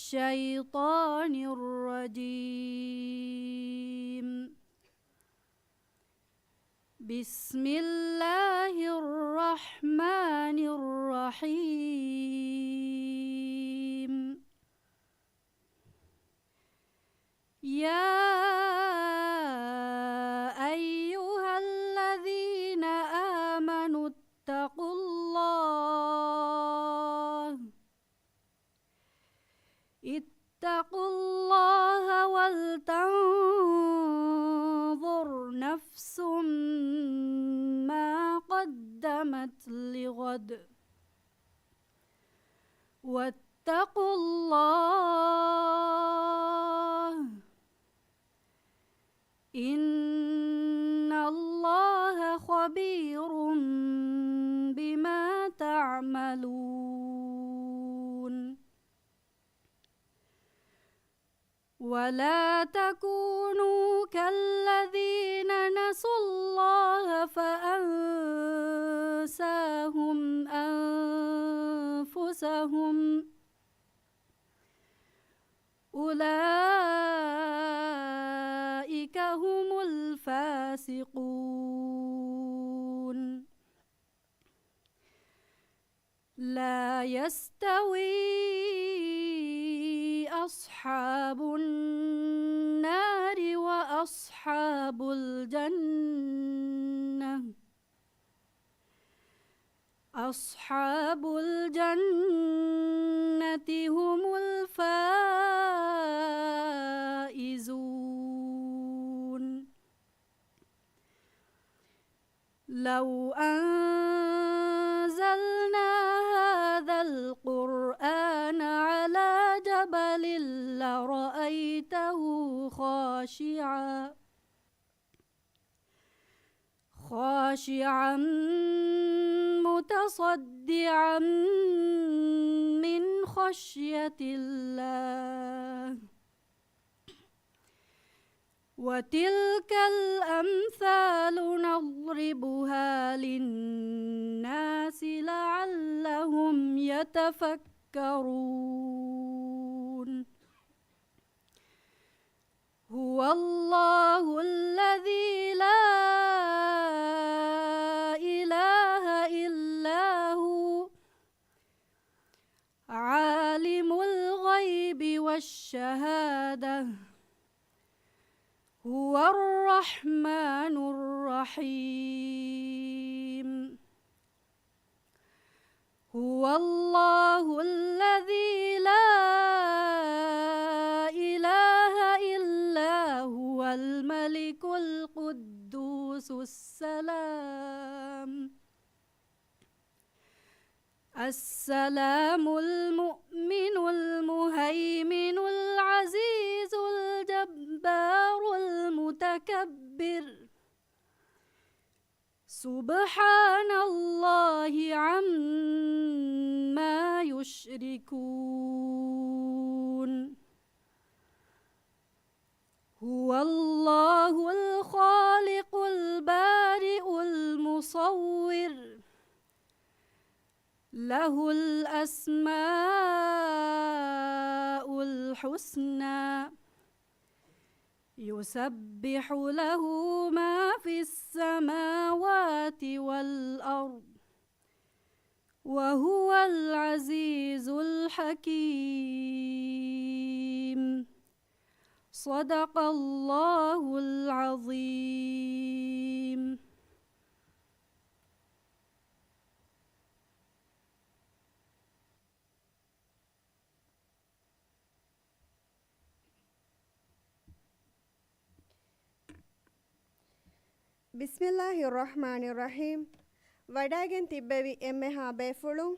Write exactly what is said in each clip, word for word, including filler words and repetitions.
الشيطان الرجيم. بسم الله الرحمن الرحيم. يا أيها الذين آمنوا اتقوا الله، اتقوا الله ولتنظر نفس ما قدمت لغد، واتقوا الله، إن الله خبير بما تعملون. ولا تكونوا كالذين نسوا الله فأنساهم أنفسهم، أولئك هم الفاسقون. لا يستوي أصحاب النار وأصحاب الجنة، أصحاب الجنة هم الفائزون. لو أنزلنا هذا القرآن على جبل لرأيته خاشعا، خاشعا متصدعا من خشية الله. وتلك الأمثال نضربها للناس لعلهم يتفكرون. هو الله الذي لا إله إلا هو، عالم الغيب والشهادة، هو الرحمن الرحيم. هو الله الذي لا إله إلا هو الملك القدوس السلام، السلام المؤمن المهيمن العزيز الجبار المتكبر. سبحان الله عما يشركون. هو الله الخالق البارئ المصور، له الأسماء الحسنى، يسبح له ما في السماوات والأرض، وهو العزيز الحكيم. صدق الله العظيم. بسم الله الرحمن الرحيم. ވަޑައިގެން ތިއްބެވި އެންމެހާ ބޭފުޅުން،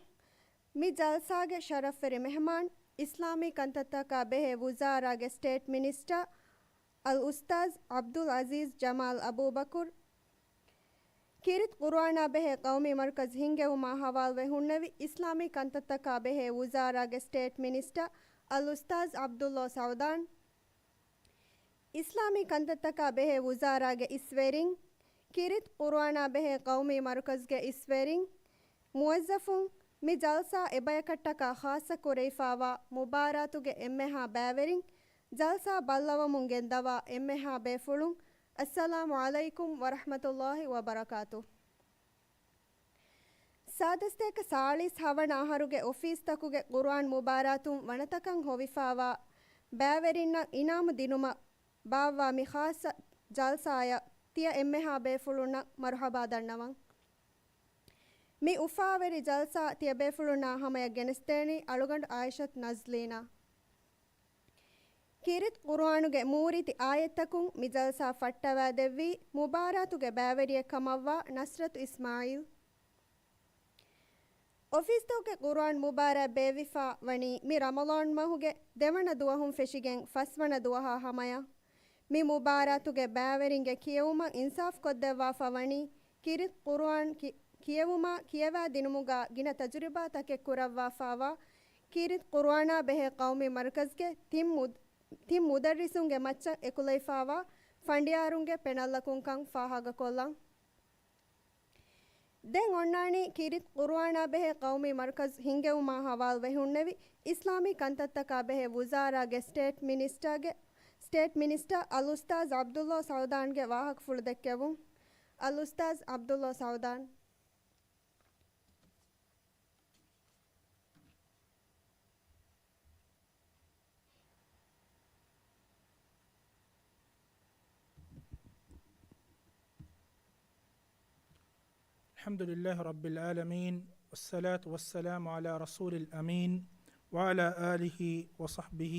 މި ޖަލްސާގެ ޝަރަފްވެރި މެހެމާން، އިސްލާމީ ކަންތައްތަކާ ބެހޭ ވުޒާރާގެ ސްޓޭޓް މިނިސްޓަރ އަލްއުސްތާޛް ޢަބްދުލް ޢަޒީޒް ޖަމާލް އަބޫބަކުރު، ކީރިތި ޤުރުއާނާ ބެހޭ ޤައުމީ މަރުކަޒު ހިންގެވުމާ ހަވާލުވެ ހުންނެވި އިސްލާމީ ކަންތައްތަކާ ބެހޭ ވުޒާރާގެ ސްޓޭޓް މިނިސްޓަރ އަލްއުސްތާޛް ޢަބްދުﷲ ސަޢުދާން، އިސްލާމީ ކަންތައްތަކާ ބެހޭ ވުޒާރާގެ އިސްވެރިން، ކީރިތި ޤުރުއާނާ ބެހޭ ޤައުމީ މަރުކަޒުގެ އިސްވެރިން، މުވައްޒަފުން، މި ޖަލްސާ އެބަޔަކަށްޓަކާ ޚާއްޞަ ކުރެވިފާވާ މުބާރާތުގެ އެންމެހާ ބައިވެރިން، ޖަލްސާ ބައްލަވަމުން ގެންދަވާ އެންމެހާ ބޭފުޅުން، އައްސަލާމު ޢަލައިކުމް ވަރަޙްމަތުﷲި ވަބަރަކާތު. ސާދަސްތޭކަ ސާޅީސް ހަވަނަ އަހަރުގެ އޮފީސްތަކުގެ ޤުރުއާން މުބާރާތުން ވަނަތަކަށް ހޮވިފާވާ ބައިވެރިންނަށް އިނާމު ދިނުމަށް ބާއްވާ މި ޚާއްޞަ ޖަލްސާއަށް ތިޔަ އެންމެހާ ބޭފުޅުންނަށް މަރުޙަބާ ދަންނަވަން. މި އުފާވެރި ޖަލްސާ ތިޔަބޭފުޅުންނާ ހަމަޔަށް ގެނެސްދޭނީ އަޅުގަނޑު އާއިޝަތު ނަޒްލީނާ. ކީރިތި ޤުރުއާނުގެ މޫރިތި އާޔަތްތަކުން މި ޖަލްސާ ފައްޓަވާދެއްވީ މުބާރާތުގެ ބައިވެރިއެއް ކަމަށްވާ ނަސްރަތު އިސްމާޢީލް. އޮފީސްތަކުގެ ޤުރުއާން މުބާރާތް ބޭއްވިފާ ވަނީ މި ރަމަޟާން މަހުގެ ދެވަނަ ދުވަހުން ފެށިގެން ފަސްވަނަ ދުވަހާ ހަމަޔަށް. މި މުބާރާތުގެ ބައިވެރިންގެ ކިޔެވުމަށް އިންސާފް ކޮށްދެއްވާފަ ވަނީ، ކީރިތި ޤުރުއާން ކި-، ކިޔެވުމާ ކިޔަވާ ދިނުމުގާ ގިނަ ތަޖުރިބާތަކެއް ކުރައްވާފާވާ، ކީރިތި ޤުރުއާނާ ބެހޭ ޤައުމީ މަރުކަޒްގެ ތިން މުދް-، ތިން މުދައްރިސުންގެ މައްޗަށް އެކުލެވިފާވާ ފަނޑިޔާރުންގެ ޕެނަލްއަކުންކަން ފާހަގަކޮށްލަން. ދެން އޮންނާނީ ކީރިތި ޤުރުއާނާ ބެހޭ ޤައުމީ މަރުކަޒު ހިންގެވުމާ ހަވާލުވެ ހުންނެވި އިސްލާމީ ކަންތައްތަކާ ބެހޭ ވުޒާރާގެ ސްޓޭޓް މިނިސްޓާގެ، ސްޓޭޓް މިނިސްޓާ އަލްއުސްތާޛް ޢަބްދުﷲ ސަޢުދާންގެ ވާހަކަފުޅު ދެއްކެވުން. އަލްއުސްތާޛް ޢަބްދުﷲ ސަޢުދާން. الحمد لله رب العالمين، والصلاة والسلام على رسول الأمين، وعلى آله وصحبه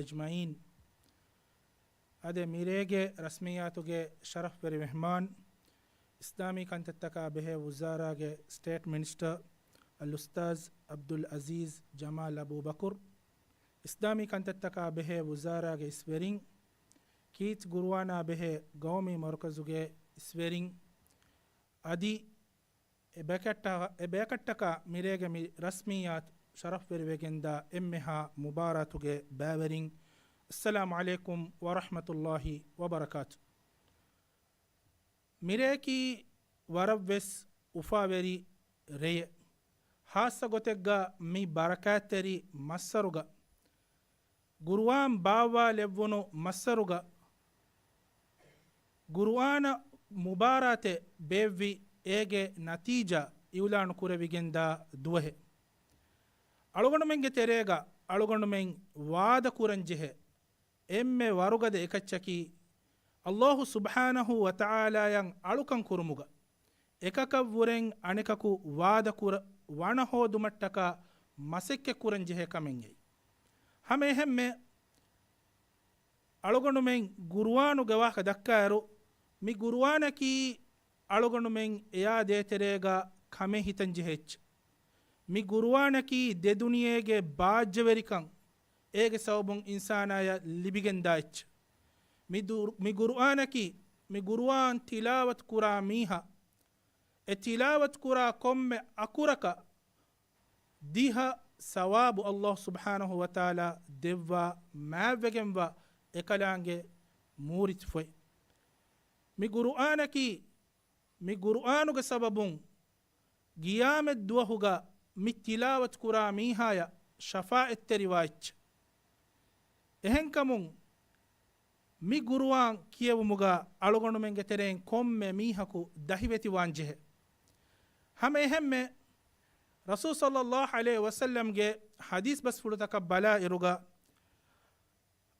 أجمعين. އާދެ، މިރޭގެ ރަސްމިއްޔާތުގެ ޝަރަފްވެރި މެހްމާން، އިސްލާމީ ކަންތައްތަކާ ބެހޭ ވުޒާރާގެ ސްޓޭޓް މިނިސްޓަރ އަލްއުސްތާޛް ޢަބްދުލް ޢަޒީޒް ޖަމާލް އަބޫބަކުރު، އިސްލާމީ ކަންތައްތަކާ ބެހޭ ވުޒާރާގެ އިސްވެރިން، ކީރިތި ޤުރުއާނާ ބެހޭ ޤައުމީ މަރުކަޒުގެ އިސްވެރިން، އަދި އެ ބަޔަކަށްޓަ-، އެ ބަޔަކަށްޓަކާ މިރޭގެ މި ރަސްމިއްޔާތު ޝަރަފްވެރިވެގެންދާ އެންމެހާ މުބާރާތުގެ ބައިވެރިން، އައްސަލާމު ޢަލައިކުމް ވަރަޙްމަތުﷲި ވަބަރަކާތު. މިރެއަކީ ވަރަށްވެސް އުފާވެރި ރެޔެއް. ހާއްސަ ގޮތެއްގަ މި ބަރަކާތްތެރި މައްސަރުގަ، ޤުރުއާން ބާއްވާލެއްވުނު މައްސަރުގަ، ޤުރުއާނަށް މުބާރާތެއް ބޭއްވި އޭގެ ނަތީޖާ އިއުލާނު ކުރެވިގެންދާ ދުވަހެއް. އަޅުގަނޑުމެންގެ ތެރޭގަ އަޅުގަނޑުމެން ވާދަ ކުރަންޖެހޭ އެންމެ ވަރުގަދަ އެކައްޗަކީ، ﷲ ސުބްޙާނަހޫ ވަތަޢާލާޔަށް އަޅުކަން ކުރުމުގަ އެކަކަށްވުރެން އަނެކަކު ވާދަކުރަ-، ވަނަ ހޯދުމަށްޓަކާ މަސައްކަތްކުރަންޖެހޭ ކަމެއްގައި. ހަމައެހެންމެ އަޅުގަނޑުމެން ޤުރުއާނުގެ ވާހަކަ ދައްކާއިރު، މި ޤުރުއާނަކީ އަޅުގަނޑުމެން އެޔާ ދޭތެރޭގަ ކަމެއް ހިތަންޖެހޭ އެއްޗެއް. މި ޤުރުއާނަކީ ދެ ދުނިޔޭގެ ބާއްޖަވެރިކަން އޭގެ ސަބަބުން އިންސާނާޔަށް ލިބިގެންދާ އެއްޗެއް. މި ދު-، މި ޤުރުއާނަކީ، މި ޤުރުއާން ތިލާވަތު ކުރާ މީހާ، އެ ތިލާވަތު ކުރާ ކޮންމެ އަކުރަކަށް ދިހަ ސަވާބު ﷲ ސުބްޙާނަހޫ ވަތަޢާލާ ދެއްވާ މާތްވެގެންވާ އެކަލާނގެ މޫރިތި ފޮތް. މި ޤުރުއާނަކީ، މި ޤުރުއާނުގެ ސަބަބުން ޤިޔާމަތް ދުވަހުގަ މި ތިލާވަތު ކުރާ މީހާޔަށް ޝަފާޢަތްތެރިވާ އެއްޗެއް. އެހެންކަމުން، މި ޤުރުއާން ކިޔެވުމުގަ އަޅުގަނޑުމެންގެ ތެރެއިން ކޮންމެ މީހަކު ދަހިވެތިވާން ޖެހޭ. ހަމައެހެންމެ، ރަސޫލު ޞައްލައްލާހު ޢަލައިހި ވަސައްލަމްގެ ޙަދީޘް ބަސްފުޅުތަކަށް ބަލާއިރުގަ،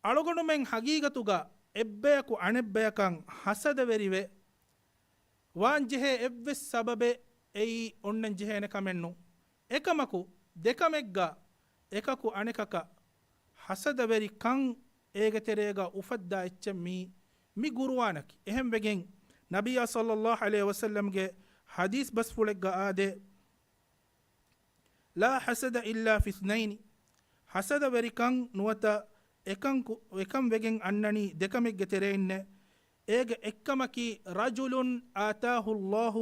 އަޅުގަނޑުމެން ޙަޤީޤަތުގަ އެއްބަޔަކު އަނެއްބަޔަކަށް ޙަސަދަވެރިވެ، ވާންޖެހޭ އެއްވެސް ސަބަބެއް އެއީ އޮންނަން ޖެހޭނެ ކަމެއް ނޫން. އެކަމަކު، ދެކަމެއްގަ އެކަކު އަނެކަކަށް ޙަސަދަވެރިކަން އޭގެ ތެރޭގަ އުފައްދާ އެއްޗެއް މީ، މި ޤުރުއާނަކީ. އެހެންވެގެން، ނަބިއްޔާ ޞައްލައްލާހު ޢަލައިހި ވަސައްލަމްގެ ޙަދީޘް ބަސްފުޅެއްގަ އާދޭ، لا حسد إلا في اثنين. ޙަސަދަވެރިކަން ނުވަތަ އެކަން ކު-، އެކަން ވެގެން އަންނަނީ ދެކަމެއްގެ ތެރެއިންނޭ. އޭގެ އެއްކަމަކީ، رجل آتاه الله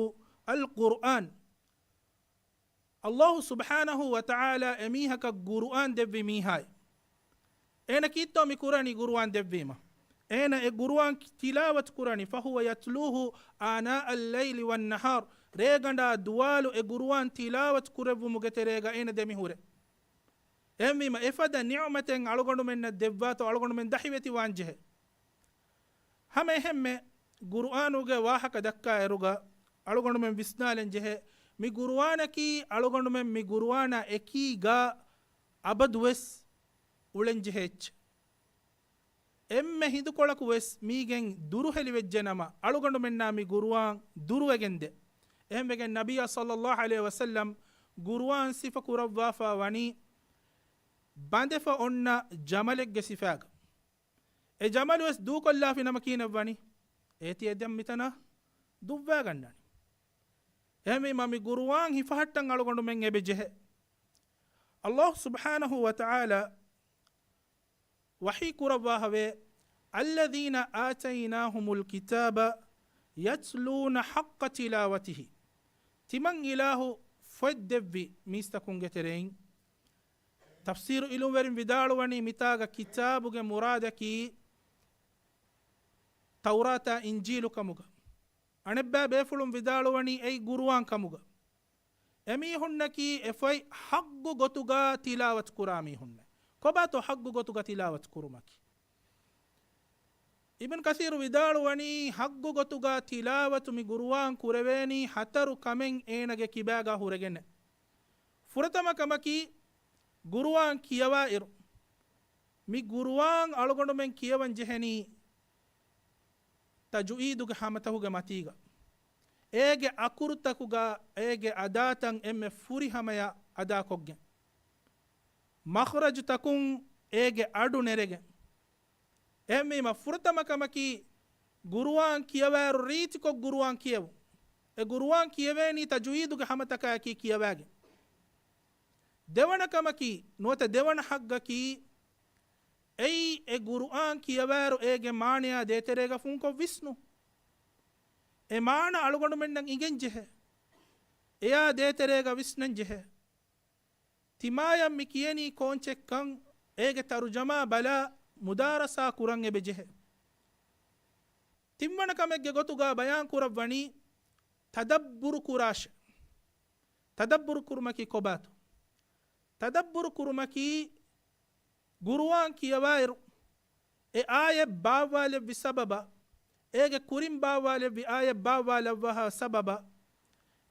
القرآن. ﷲ ސުބްޙާނަހޫ ވަތަޢާލާ އެމީހަކަށް ޤުރުއާން ދެއްވި މީހާއެއް. އޭނަ ކީއްތޯ މި ކުރަނީ ޤުރުއާން ދެއްވީމަ؟ އޭނަ އެ ޤުރުއާން ތިލާވަތު ކުރަނީ، فهو يتلوه آناء الليل والنهار. ރޭގަނޑާ ދުވާލު އެ ގުރުއާން ތިލާވަތު ކުރެއްވުމުގެ ތެރޭގަ އޭނަ ދެމިހުރޭ. އެހެންވީމަ އެފަދަ ނިޢުމަތެއް އަޅުގަނޑުމެންނަށް ދެއްވާތޯ އަޅުގަނޑުމެން ދަހިވެތިވާން ޖެހޭ. ހަމަ އެހެންމެ ގުރުއާނުގެ ވާހަކަ ދައްކާ އިރުގަ އަޅުގަނޑުމެން ވިސްނާލަން ޖެހޭ، މި ގުރުއާނަކީ އަޅުގަނޑުމެން މި ގުރުއާނާ އެކީގަ އަބަދުވެސް އުޅެން ޖެހޭ އެއްޗެއް. އެންމެ ހިނދުކޮޅަކު ވެސް މީގެން ދުރުހެލިވެއްޖެ ނަމަ، އަޅުގަނޑުމެންނާ މި ގުރުއާން ދުރުވެގެންދޭ. އެހެންވެގެން ނަބިއްޔާ ޞައްލައްލާހު ޢަލައިހި ވަސައްލަމް ގުރުއާން ސިފަ ކުރައްވާފާ ވަނީ ބަނދެފަ އޮންނަ ޖަމަލެއްގެ ސިފާގަ. އެ ޖަމަލު ވެސް ދޫކޮށްލާފި ނަމަ ކީނެއްވަނީ، އޭތި އެ ދެން މިތަނަށް ދުއްވާގަންނާނެ. އެހެންވީމަ މި ގުރުއާން ހިފަހައްޓަން އަޅުގަނޑުމެން އެބަ ޖެހޭ. އައްލާހު ސުބްޙާނަހު ވަތަޢާލާ ވަޙީ ކުރައްވާހަވޭ، الذين آتيناهم الكتاب يتلونه حق تلاوته. ތިމަން އިލާހު ފޮތް ދެއްވި މީސްތަކުންގެ ތެރެއިން. ތަފްސީރު އިލްމުވެރިން ވިދާޅުވަނީ މިތާގަ ކިތާބުގެ މުރާދަކީ ތައުރާތާ އިންޖީލު ކަމުގަ. އަނެއްބައި ބޭފުޅުން ވިދާޅުވަނީ އެއީ ގުރުއާން ކަމުގަ. އެމީހުންނަކީ އެ ފޮތް ޙައްޤު ގޮތުގަ ތިލާވަތު ކުރާ މީހުންނޭ. ކޮބާތޯ ޙައްޤު ގޮތުގަ ތިލާވަތު ކުރުމަކީ؟ އިބްނު ކަސީރު ވިދާޅުވަނީ، ޙައްޤު ގޮތުގަ ތިލާވަތު މި ގުރުއާން ކުރެވޭނީ ހަތަރު ކަމެއް އޭނަގެ ކިބާގަ ހުރެގެން. ފުރަތަމަ ކަމަކީ، ގުރުއާން ކިޔަވާއިރު، މި ގުރުއާން އަޅުގަނޑުމެން ކިޔަވަން ޖެހެނީ ތަޖުވީދުގެ ހަމަތަކުގެ މަތީގަ، އޭގެ އަކުރުތަކުގަ އޭގެ އަދާތައް އެންމެ ފުރިހަމަޔަށް އަދާކޮށްގެން، މަޚްރަޖުތަކުން އޭގެ އަޑު ނެރެގެން. އެހެންވީމަ ފުރަތަމަ ކަމަކީ، ގުރުއާން ކިޔަވާއިރު ރީތިކޮށް ގުރުއާން ކިޔެވުން. އެ ގުރުއާން ކިޔެވޭނީ ތަޖުވީދުގެ ހަމަތަކާއެކީ ކިޔަވާގެން. ދެވަނަ ކަމަކީ، ނުވަތަ ދެވަނަ ޙައްޤަކީ، އެއީ އެ ގުރުއާން ކިޔަވާއިރު އޭގެ މާނަޔާ ދޭތެރޭގަ ފުންކޮށް ވިސްނުން. އެ މާނަ އަޅުގަނޑުމެންނަށް އިނގެން ޖެހޭ. އެޔާ ދޭތެރޭގަ ވިސްނަން ޖެހޭ. ތިމާޔަށް މި ކިޔަނީ ކޯންޗެއްކަން އޭގެ ތަރުޖަމާ ބަލާ މުދާރަސާ ކުރަން އެބަ ޖެހޭ. ތިންވަނަ ކަމެއްގެ ގޮތުގަ ބަޔާން ކުރައްވަނީ ތަދައްބުރު ކުރާށޭ. ތަދައްބުރު ކުރުމަކީ ކޮބާތޯ؟ ތަދައްބުރު ކުރުމަކީ ގުރުއާން ކިޔަވާއިރު، އެ އާޔަތް ބާއްވާލެއްވި ސަބަބަށް، އޭގެ ކުރިން ބާއްވާލެއްވި އާޔަތް ބާއްވާލައްވާހާ ސަބަބަށް،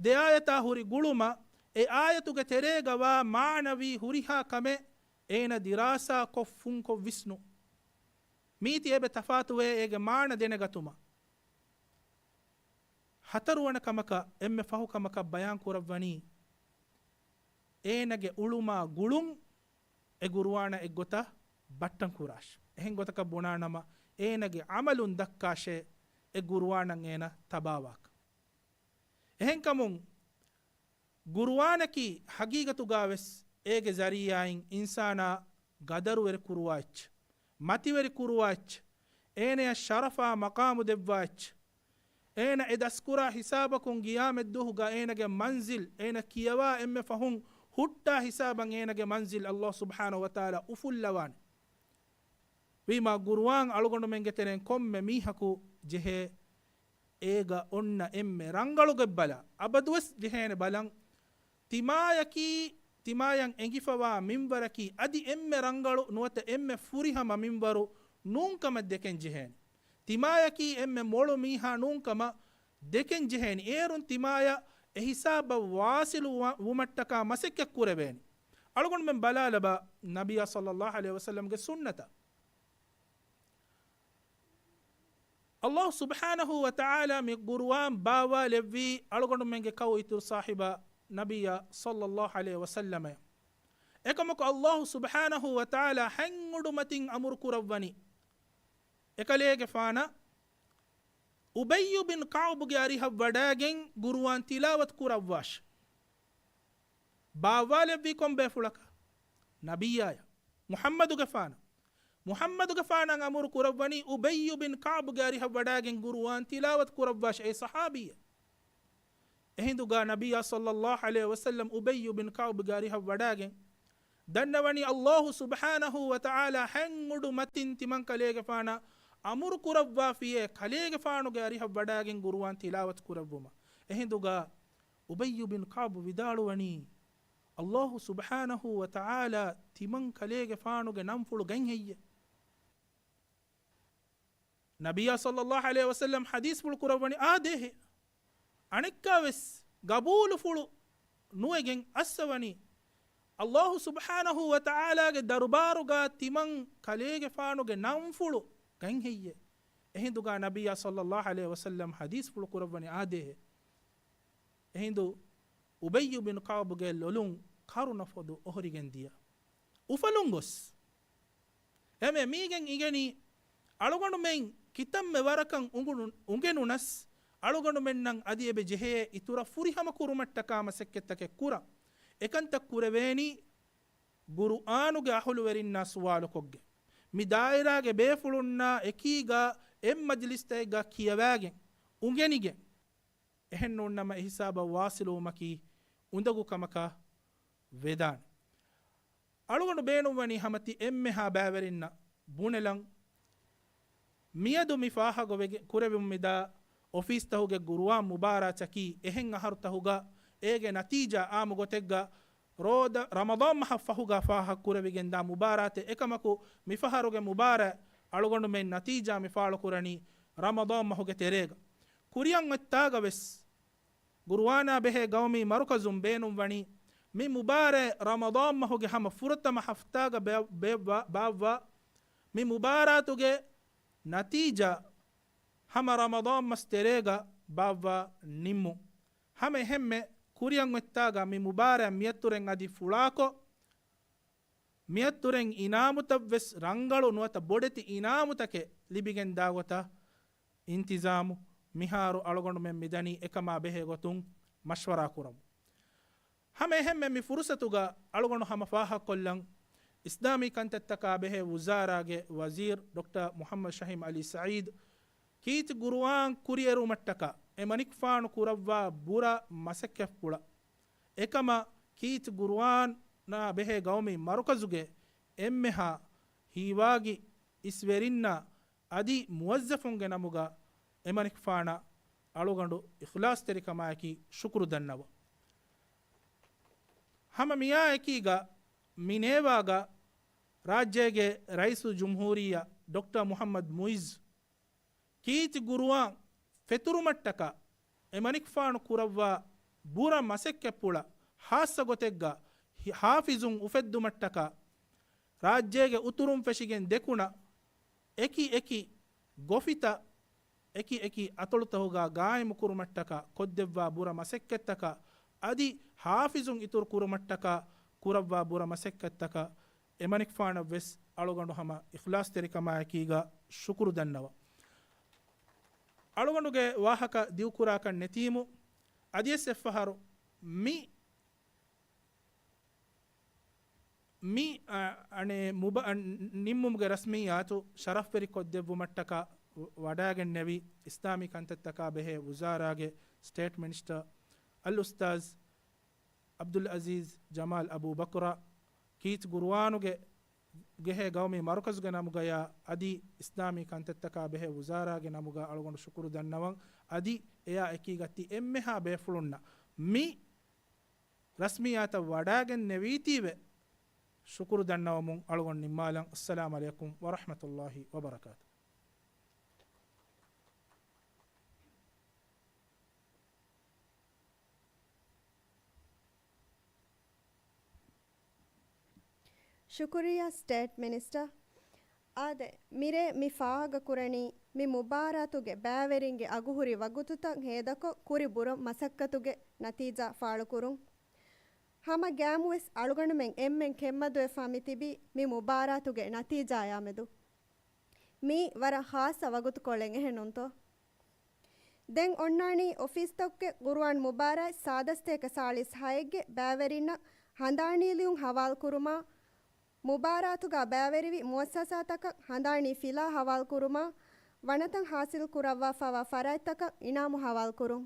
ދެ އާޔަތާ ހުރި ގުޅުމަށް، އެ އާޔަތުގެ ތެރޭގަ ވާ މާނަވީ ހުރިހާ ކަމެއް އޭނަ ދިރާސާ ކޮށް ފުންކޮށް ވިސްނުން. މީތި އެބަ ތަފާތުވޭ އޭގެ މާނަ ދެނެގަތުމަށް. ހަތަރުވަނަ ކަމަކަށް އެންމެ ފަހު ކަމަކަށް ބަޔާން ކުރައްވަނީ، އޭނަގެ އުޅުމާ ގުޅުން އެ ގުރުއާނަށް އެއްގޮތަށް ބައްޓަން ކުރާށި. އެހެން ގޮތަކަށް ބުނާނަމަ، އޭނަގެ ޢަމަލުން ދައްކާށޭ އެ ގުރުއާނަށް އޭނަ ތަބާވާކަން. އެހެންކަމުން، ގުރުއާނަކީ ހަގީގަތުގަ ވެސް އޭގެ ޒަރީޢާއިން އިންސާނާ ގަދަރުވެރި ކުރުވާ އެއްޗެއް، މަތިވެރި ކުރުވާ އެއްޗެއް، އޭނަޔަށް ޝަރަފާ މަޤާމު ދެއްވާ އެއްޗެއް. އޭނަ އެ ދަސްކުރާ ހިސާބަކުން ގިޔާމަތްދުވަހުގަ އޭނަގެ މަންޒިލް، އޭނަ ކިޔަވާ އެންމެ ފަހުން ހުއްޓާ ހިސާބަށް އޭނަގެ މަންޒިލް އައްލާހު ސުބްޙާނަހު ވަތަޢާލާ އުފުއްލަވާނެ. ވީމާ ގުރުއާން އަޅުގަނޑުމެންގެ ތެރެއިން ކޮންމެ މީހަކު ޖެހޭ އޭގަ އޮންނަ އެންމެ ރަނގަޅު ގޮތް ބަލާ، އަބަދުވެސް ޖެހޭނެ ބަލަން. ތިމާޔަކީ، ތިމާޔަށް އެނގިފަވާ މިންވަރަކީ އަދި އެންމެ ރަނގަޅު ނުވަތަ އެންމެ ފުރިހަމަ މިންވަރު ނޫންކަމަށް ދެކެން ޖެހޭނެ. ތިމާޔަކީ އެންމެ މޮޅު މީހާ ނޫންކަމަށް ދެކެން ޖެހޭނެ. އޭރުން ތިމާޔަށް އެހިސާބަށް ވާސިލު ވަ-، ވުމަށްޓަކާ މަސައްކަތް ކުރެވޭނެ. އަޅުގަނޑުމެން ބަލާލަބަ ނަބިއްޔާ ޞައްލައްލާހު ޢަލައިހި ވަސައްލަމްގެ ސުންނަތަށް. އައްލާހު ސުބްޙާނަހު ވަތަޢާލާ މި ގުރުއާން ބާވާލެއްވީ އަޅުގަނޑުމެންގެ ކައު އިތުރު ސާހިބާ ނަބިއްޔާ ޞައްލައްލާހު ޢަލައިހި ވަސައްލަމަޔަށް. އެކަމަކު އައްލާހު ސުބްޙާނަހު ވަތަޢާލާ ހަތް އުޑު މަތިން އަމުރު ކުރައްވަނީ، އެކަލޭގެފާނަށް އުބައްޔު ބިން ކަޢުބުގެ އަރިހަށް ވަޑާގެން ގުރުއާން ތިލާވަތު ކުރައްވާށި. ބާއްވާލެއްވީ ކޮން ބޭފުޅަކަށް؟ ނަބިއްޔާޔަށް. މުޙައްމަދުގެފާނަށް. މުޙައްމަދުގެފާނަށް އަމުރު ކުރައްވަނީ އުބައްޔު ބިން ކަޢުބުގެ އަރިހަށް ވަޑާގެން ގުރުއާން ތިލާވަތު ކުރައްވާށި، އޭ ޞަޙާބީއެއް. އެހިނދުގަ ނަބިއްޔާ ޞައްލައްލާހު ޢަލައިހި ވަސައްލަމް އުބައްޔު ބިން ކަޢުބުގެ އަރިހަށް ވަޑާގެން ދަންނަވަނީ އައްލާހު ސުބްޙާނަހު ވަތަޢާލާ ހަތް އުޑު މަތިން ތިމަން ކަލޭގެފާނަށް އަމުރު ކުރައްވާފިޔޭ، ކަލޭގެފާނުގެ އަރިހަށް ވަޑާގެން ގުރުއާން ތިލާވަތު ކުރެއްވުމަށް. އެހިނދުގަ އުބައްޔު ބިން ކަޢުބު ވިދާޅުވަނީ، ﷲ ސުބްޙާނަހޫ ވަތަޢާލާ ތިމަން ކަލޭގެފާނުގެ ނަންފުޅު ގަތްހެއްޔެވެ؟ ނަބިއްޔާ ޞައްލައްލާހު ޢަލައިހި ވަސައްލަމް ޙަދީޘްފުޅު ކުރައްވަނީ އާދޭހޭ. އަނެއްކާވެސް ގަބޫލުފުޅު ނުވެގެން އައްސަވަނީ، ﷲ ސުބްޙާނަހޫ ވަތަޢާލާގެ ދަރުބާރުގަ ތިމަން ކަލޭގެފާނުގެ ނަންފުޅު ގަތްހެއްޔެވެ؟ އެހިނދުގަ ނަބިއްޔާ ޞައްލައްލާހު ޢަލައިހި ވަސައްލަމް ޙަދީޘްފުޅު ކުރައްވަނީ އާދޭހޭ. އެހިނދު އުބައްޔު ބިން ކަޢުބުގެ ލޮލުން ކަރުނަ ފޮދު އޮހޮރިގެން ދިޔަ. އުފަލުން ގޮސް، އެމެ މީގެން އިގެނީ، އަޅުގަނޑުމެން ކިތަންމެ ވަރަކަށް އުނގުނު-، އުނގެނުނަސް، އަޅުގަނޑުމެންނަށް އަދި އެބަ ޖެހޭ އިތުރަށް ފުރިހަމަ ކުރުމަށްޓަކާ މަސައްކަތްތަކެއް ކުރަން. އެކަންތައް ކުރެވޭނީ، ޤުރުއާނުގެ އަހުލުވެރިންނާ ސުވާލުކޮށްގެން، މި ދާއިރާގެ ބޭފުޅުންނާ އެކީގަ އެއް މަޖިލިސްތަކެއްގަ ކިޔަވާގެން، އުނގެނިގެން، އެހެން ނޫންނަމަ އެހިސާބަށް ވާސިލުވުމަކީ އުނދަގޫ ކަމަކަށް ވެދާނެ. އަޅުގަނޑު ބޭނުންވަނީ ހަމަ ތި އެންމެހާ ބައިވެރިންނަށް ބުނެލަން. މިއަދު މި ފާހަގަވެގެ-، ކުރެވެމުން މިދާ އޮފީސްތަކުގެ ޤުރުއާން މުބާރާތަކީ އެހެން އަހަރުތަކުގަ އޭގެ ނަތީޖާ އާއްމު ގޮތެއްގަ ރޯދަ-، ރަމަޟާން މަހަށް ފަހުގަ ފާހަގަ ކުރެވިގެންދާ މުބާރާތެއް. އެކަމަކު މިފަހަރުގެ މުބާރާތް އަޅުގަނޑުމެން ނަތީޖާ މި ފާޅުކުރަނީ ރަމަޟާން މަހުގެ ތެރޭގަ. ކުރިއަށް އޮތްތާގަ ވެސް ޤުރުއާނާ ބެހޭ ގައުމީ މަރުކަޒުން ބޭނުންވަނީ، މި މުބާރާތް ރަމަޟާން މަހުގެ ހަމަ ފުރަތަމަ ހަފްތާގަ ބޭ-، ބޭ-، ބާ-، ބާއްވާ، މި މުބާރާތުގެ ނަތީޖާ ހަމަ ރަމަޟާން މަސް ތެރޭގަ ބާއްވާ ނިންމުން. ހަމަ އެހެންމެ ކުރިއަށް އޮތްތާގަ މި މުބާރާތް މިއަށްތުރެން އަދި ފުޅާކޮށް، މިއަށްތުރެން އިނާމުތައްވެސް ރަނގަޅު ނުވަތަ ބޮޑެތި އިނާމުތަކެއް ލިބިގެން ދާގޮތަށް އިންތިޒާމު މިހާރު އަޅުގަނޑުމެން މިދަނީ އެކަމާ ބެހޭ ގޮތުން މަޝްވަރާ ކުރަމު. ހަމަ އެހެންމެ މި ފުރުސަތުގަ އަޅުގަނޑު ހަމަ ފާހަގަކޮށްލަން، އިސްލާމީ ކަންތައްތަކާ ބެހޭ ވުޒާރާގެ ވަޒީރު ޑޮކްޓަރ މުޙައްމަދު ޝަހީމް ޢަލީ ސަޢީދު ކީރިތި ޤުރުއާން ކުރިއެރުމަށްޓަކާ އެމަނިކުފާނު ކުރައްވާ ބުރަ މަސައްކަތްޕުޅަށް، އެކަމަށް ކީރިތި ޤުރުއާނާ ބެހޭ ގައުމީ މަރުކަޒުގެ އެންމެހާ ހީވާގި އިސްވެރިންނާ އަދި މުވައްޒަފުންގެ ނަމުގަ އެމަނިކުފާނަށް އަޅުގަނޑު އިޚްލާޞްތެރިކަމާއެކީ ޝުކުރު ދަންނަވަން. ހަމަ މިއާ އެކީގަ މި ނޭވާގަ ރާއްޖޭގެ ރައީސުލްޖުމްހޫރިއްޔާ ޑޮކްޓަރ މުޙައްމަދު މުޢިއްޒު ކީރިތި ޤުރުއާން ފެތުރުމަށްޓަކާ އެމަނިކުފާނު ކުރައްވާ ބުރަ މަސައްކަތްޕުޅަށް ޚާއްޞަ ގޮތެއްގަ ހި-، ޙާފިޒުން އުފެއްދުމަށްޓަކާ ރާއްޖޭގެ އުތުރުން ފެށިގެން ދެކުނަށް އެކި އެކި ގޮފިތައް އެކި އެކި އަތޮޅުތަކުގަ ގާއިމުކުރުމަށްޓަކާ ކޮށްދެއްވާ ބުރަ މަސައްކަތްތަކަށް އަދި ޙާފިޒުން އިތުރު ކުރުމަށްޓަކާ ކުރައްވާ ބުރަ މަސައްކަތްތަކަށް އެމަނިކުފާނަށްވެސް އަޅުގަނޑު ހަމަ އިޚްލާޞްތެރިކަމާއެކީގަ ޝުކުރު ދަންނަވަން. އަޅުގަނޑުގެ ވާހަކަ ދިގުކުރާކަށް ނެތީމު، އަދިވެސް އެއްފަހަރު މި، މި، އަ، އަނެއް މުބަ-، އަ، ނިންމުމުގެ ރަސްމިއްޔާތު ޝަރަފްވެރިކޮށްދެއްވުމަށްޓަކާ ވަޑައިގެންނެވި އިސްލާމީ ކަންތައްތަކާ ބެހޭ ވުޒާރާގެ ސްޓޭޓް މިނިސްޓަރ އަލްއުސްތާޛް ޢަބްދުލް ޢަޒީޒް ޖަމާލް އަބޫބަކުރަށް، ކީރިތި ޤުރުއާނުގެ ގެހޭ ގައުމީ މަރުކަޒުގެ ނަމުގަޔާ އަދި އިސްލާމީ ކަންތައްތަކާ ބެހޭ ވުޒާރާގެ ނަމުގަ އަޅުގަނޑު ޝުކުރު ދަންނަވަން. އަދި އެއާ އެކީގަ ތި އެންމެހާ ބޭފުޅުންނަށް މި ރަސްމިއްޔާތަށް ވަޑައިގެންނެވީތީވެ ޝުކުރު ދަންނަވަމުން އަޅުގަނޑު ނިންމާލަން. އައްސަލާމު ޢަލައިކުމް ވަރަޙްމަތުﷲި ވަބަރަކާތު. ޝުކުރިއްޔާ ސްޓޭޓް މިނިސްޓަރ. އާދެ، މިރޭ މި ފާހަގަކުރަނީ މި މުބާރާތުގެ ބައިވެރިންގެ އަގުހުރި ވަގުތުތައް ހޭދަކޮށް ކުރި ބުރަ މަސައްކަތުގެ ނަތީޖާ ފާޅުކުރުން. ހަމަ ގައިމުވެސް އަޅުގަނޑުމެން އެންމެން ކެތްމަދުވެފާ މިތިބީ މި މުބާރާތުގެ ނަތީޖާޔާމެދު. މީ ވަރަށް ޚާއްޞަ ވަގުތުކޮޅެއް، އެހެންނޫންތޯ؟ ދެން އޮންނާނީ އޮފީސްތަކުގެ ޤުރުއާން މުބާރާތް ސާދަ ސަތޭކަ ސާޅީސް ހައެއްގެ ބައިވެރިންނަށް ހަނދާނީ ލިޔުން ހަވާލުކުރުމާ، މުބާރާތުގަ ބައިވެރިވި މުއައްސަސާތަކަށް ހަނދާނީ ފިލާ ހަވާލުކުރުމާ، ވަނަތައް ޙާޞިލް ކުރައްވާފައިވާ ފަރާތްތަކަށް އިނާމު ހަވާލުކުރުން.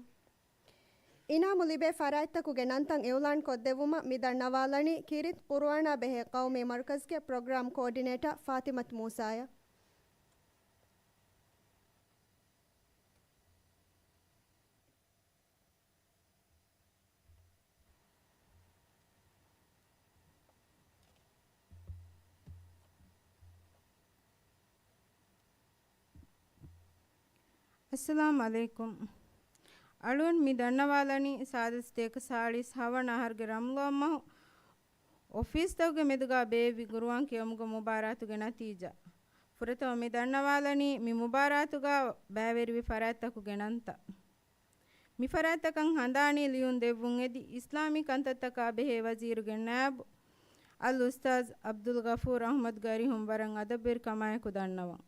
އިނާމު ލިބޭ ފަރާތްތަކުގެ ނަންތައް އިޢުލާން ކޮށްދެއްވުމަށް މި ދަންނަވާލަނީ ކީރިތި ޤުރުއާނާ ބެހޭ ޤައުމީ މަރުކަޒުގެ ޕްރޮގްރާމް ކޯޑިނޭޓާ ފާތިމަތު މޫސާޔަށް. އައްސަލާމް އަލައިކުމް. އަޅުގަނޑު މި ދަންނަވާލަނީ ސާދަ ސަތޭކަ ސާޅީސް ހަވަނަ އަހަރުގެ ރަމަޟާން މަހު އޮފީސްތަކުގެ މެދުގާ ބޭއްވި ގުރުއާން ކިޔަވުމުގެ މުބާރާތުގެ ނަތީޖާ. ފުރަތަމަ މި ދަންނަވާލަނީ މި މުބާރާތުގާ ބައިވެރިވި ފަރާތްތަކުގެ ނަންތައް. މި ފަރާތްތަކަށް ހަނދާނީ ލިޔުން ދެއްވުން އެދި، އިސްލާމީ ކަންތައްތަކާ ބެހޭ ވަޒީރުގެ ނާއިބު އަލްއުސްތާޛް ޢަބްދުލްޣަފޫރު އަޙްމަދުގެ އަރިހުން ވަރަށް އަދަބުވެރިކަމާއެކު ދަންނަވަން.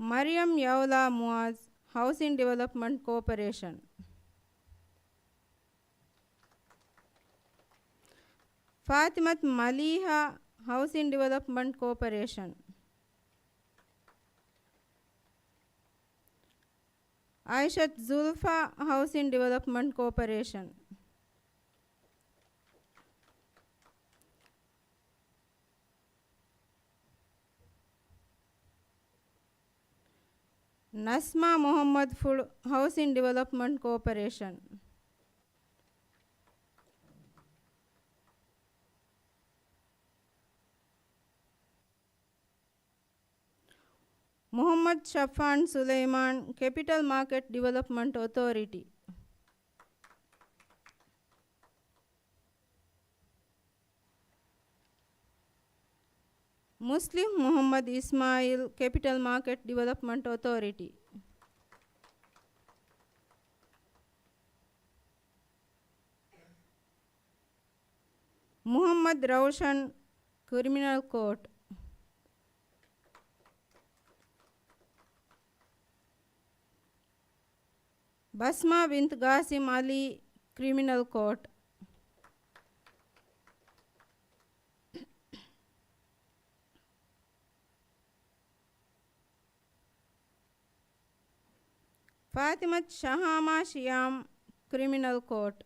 މަރިޔަމް ޔައުލާ މުޢާޛް، ހައުސިން ޑިވެލޮޕްމަންޓް ކޯޕަރޭޝަން. ފާތިމަތު މަލީހާ، ހައުސިން ޑިވެލޮޕްމަންޓް ކޯޕަރޭޝަން. އައިޝަތު ޒުލްފާ، ހައުސިން ޑިވެލޮޕްމަންޓް ކޯޕަރޭޝަން. ނަސްމާ މުޙައްމަދުފުޅު، ހައުސިން ޑިވެލޮޕްމަންޓް ކޯޕަރޭޝަން. މުޙައްމަދު ޝަފާން ސުލައިމާން، ކެޕިޓަލް މާކެޓް ޑިވެލޮޕްމަންޓް އޮތޯރިޓީ. މުސްލިމް މުޙައްމަދު އިސްމާޢީލް، ކެޕިޓަލް މާކެޓް ޑިވެލޮޕްމަންޓް އޮތޯރިޓީ. މުޙައްމަދު ރައުޝަން، ކްރިމިނަލް ކޯޓް. ބަސްމާ ބިންތު ގާސިމް ޢަލީ، ކްރިމިނަލް ކޯޓް. ފާތިމަތު ޝަހާމާ ޝިޔާމް، ކްރިމިނަލް ކޯޓް.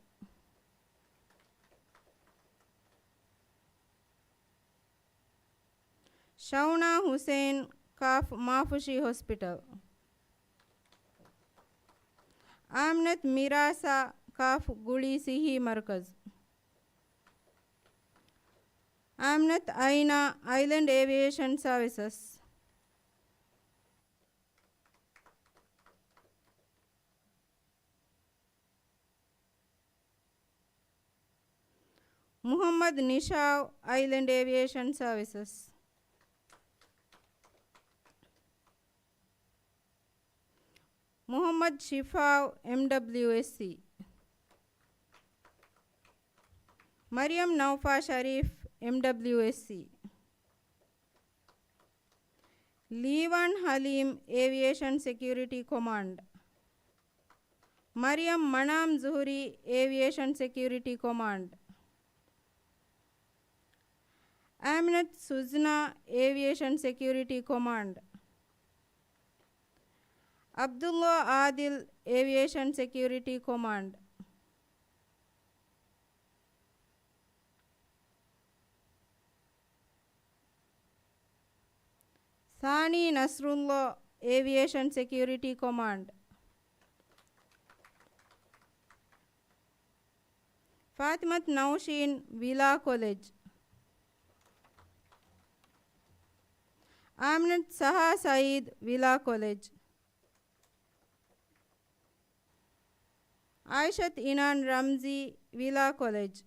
ޝައުނާ ހުސެއިން، ކާފް މާފުށީ ހޮސްޕިޓަލް. އާމިނަތު މިރާސާ، ކާފް ގުޅީ ސިއްހީ މަރުކަޒު. އާމިނަތު އައިނާ، އައިލެންޑް އޭވިއޭޝަން ސާވިސަސް. މުޙައްމަދު ނިޝާވް، އައިލެންޑް އޭވިއޭޝަން ސާވިސަސް. މުޙައްމަދު ޝިފާވް، އެމްޑަބްލިއުއެސްސީ. މަރިޔަމް ނައުފާ ޝަރީފް، އެމްޑަބްލިއުއެސްސީ. ލީވާން ޙަލީމް، އޭވިއޭޝަން ސެކިއުރިޓީ ކޮމާންޑް. މަރިޔަމް މަނާމް ޒުހުރީ، އޭވިއޭޝަން ސެކިއުރިޓީ ކޮމާންޑް. އާމިނަތު ސުޒްނާ، އޭވިއޭޝަން ސެކިއުރިޓީ ކޮމާންޑް. ޢަބްދުﷲ އާދިލް، އޭވިއޭޝަން ސެކިއުރިޓީ ކޮމާންޑް. ސާނީ ނަޞްރުﷲ، އޭވިއޭޝަން ސެކިއުރިޓީ ކޮމާންޑް. ފާތިމަތު ނައުޝީން، ވިލާ ކޮލެޖް. އާމިނަތު ސަހާ ސައީދު، ވިލާ ކޮލެޖް. އާއިޝަތު އިނާން ރަމްޒީ، ވިލާ ކޮލެޖް.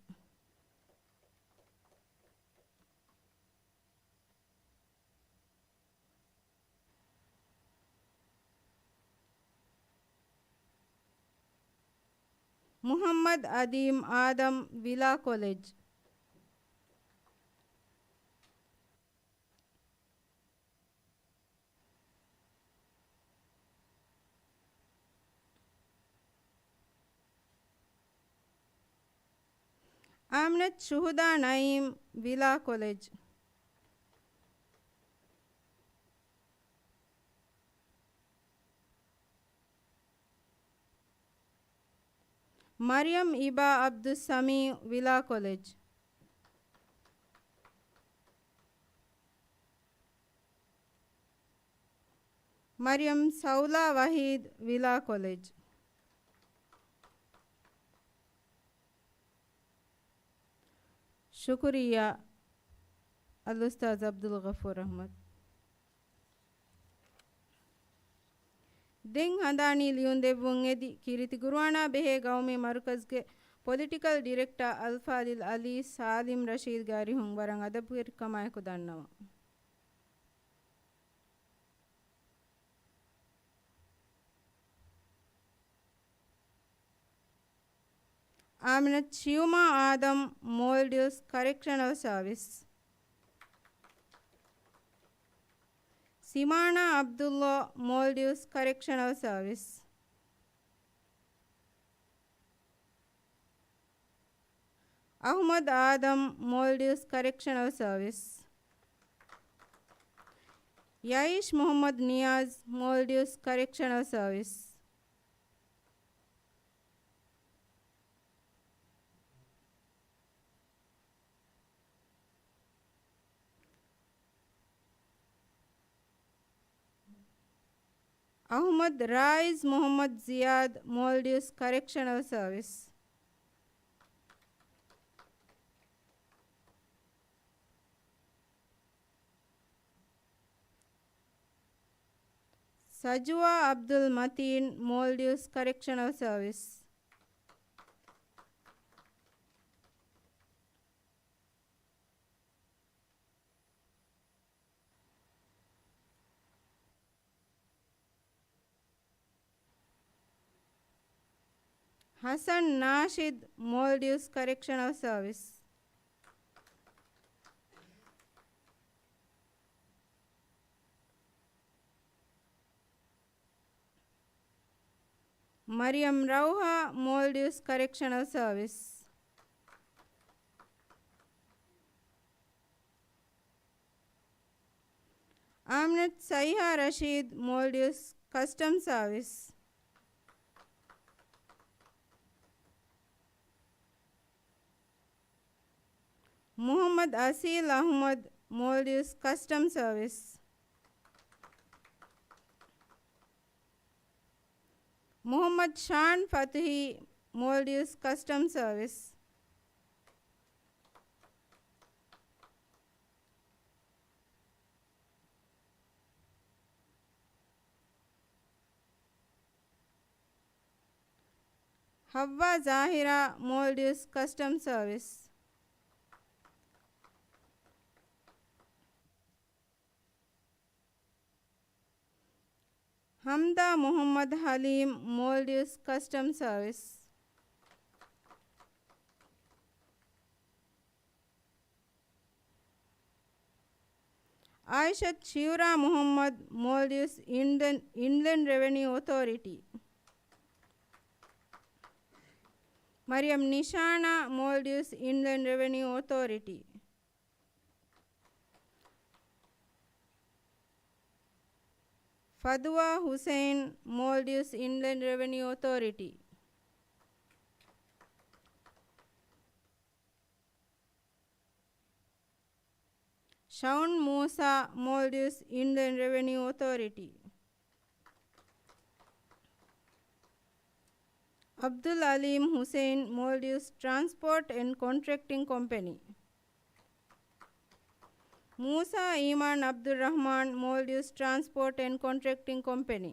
މުޙައްމަދު އަދީމް އާދަމް، ވިލާ ކޮލެޖް. އާމިނަތު ޝުހުދާ ނައީމް، ވިލާ ކޮލެޖް. މަރިޔަމް އިބާ ޢަބްދުއްސަމީޢު، ވިލާ ކޮލެޖް. މަރިޔަމް ސައުލާ ވަހީދު، ވިލާ ކޮލެޖް. ޝުކުރިއްޔާ އަލްއުސްތާޛް ޢަބްދުލްޣަފޫރު އަޙްމަދު. ދެން ހަނދާނީ ލިޔުން ދެއްވުން އެދި، ކީރިތި ގުރުއާނާ ބެހޭ ގައުމީ މަރުކަޒުގެ ޕޮލިޓިކަލް ޑިރެކްޓާ އަލްފާޟިލް ޢަލީ ސާލިމް ރަޝީދުގެ އަރިހުން ވަރަށް އަދަބުވެރިކަމާއެކު ދަންނަވަން. އާމިނަތު ޝިޔުމާ އާދަމް، މޯލްޑިވްސް ކަރެކްޝަނަލް ސާވިސް. ސިމާނާ ޢަބްދުﷲ، މޯލްޑިވްސް ކަރެކްޝަނަލް ސާވިސް. އަޙްމަދު އާދަމް، މޯލްޑިވްސް ކަރެކްޝަނަލް ސާވިސް. ޔައީޝް މުޙައްމަދު ނިޔާޒް، މޯލްޑިވްސް ކަރެކްޝަނަލް ސާވިސް. އަޙްމަދު ރާއިޒް މުޙައްމަދު ޒިޔާދު، މޯލްޑިވްސް ކަރެކްޝަނަލް ސާވިސް. ސަޖުވާ ޢަބްދުލް މަތީން، މޯލްޑިވްސް ކަރެކްޝަނަލް ސާވިސް. ޙަސަން ނާޝިދު، މޯލްޑިވްސް ކަރެކްޝަނަލް ސާވިސް. މަރިޔަމް ރައުޙާ، މޯލްޑިވްސް ކަރެކްޝަނަލް ސާވިސް. އާމިނަތު ސައިހާ ރަޝީދު، މޯލްޑިވްސް ކަސްޓަމް ސާވިސް. މުޙައްމަދު އަސީލް އަޙްމަދު، މޯލްޑިވްސް ކަސްޓަމް ސާވިސް. މުޙައްމަދު ޝާން ފަތުޙީ، މޯލްޑިވްސް ކަސްޓަމް ސާވިސް. ޙައްވާ ޒާހިރާ، މޯލްޑިވްސް ކަސްޓަމް ސާވިސް. ޙަމްދާ މުޙައްމަދު ޙަލީމް، މޯލްޑިވްސް ކަސްޓަމް ސާވިސް. ޢާއިޝަތު ޝިޔުރާ މުޙައްމަދު، މޯލްޑިވްސް އިންލެންޑް، އިންލެންޑް ރެވެނިއު އޮތޯރިޓީ. މަރިޔަމް ނިޝާނާ، މޯލްޑިވްސް އިންލެންޑް ރެވެނިއު އޮތޯރިޓީ. ފަދުވާ ޙުސެއިން، މޯލްޑިވްސް އިންލެންޑް ރެވެނިއު އޮތޯރިޓީ. ޝައުން މޫސާ، މޯލްޑިވްސް އިންލެންޑް ރެވެނިއު އޮތޯރިޓީ. ޢަބްދުލް އަލީމް ޙުސެއިން، މޯލްޑިވްސް ޓްރާންސްޕޯޓް އެންޑް ކޮންޓްރެކްޓިން ކޮމްޕެނީ. މޫސާ އީމާން ޢަބްދުއްރަޙްމާން، މޯލްޑިވްސް ޓްރާންސްޕޯޓް އެންޑް ކޮންޓްރެކްޓިން ކޮމްޕެނީ.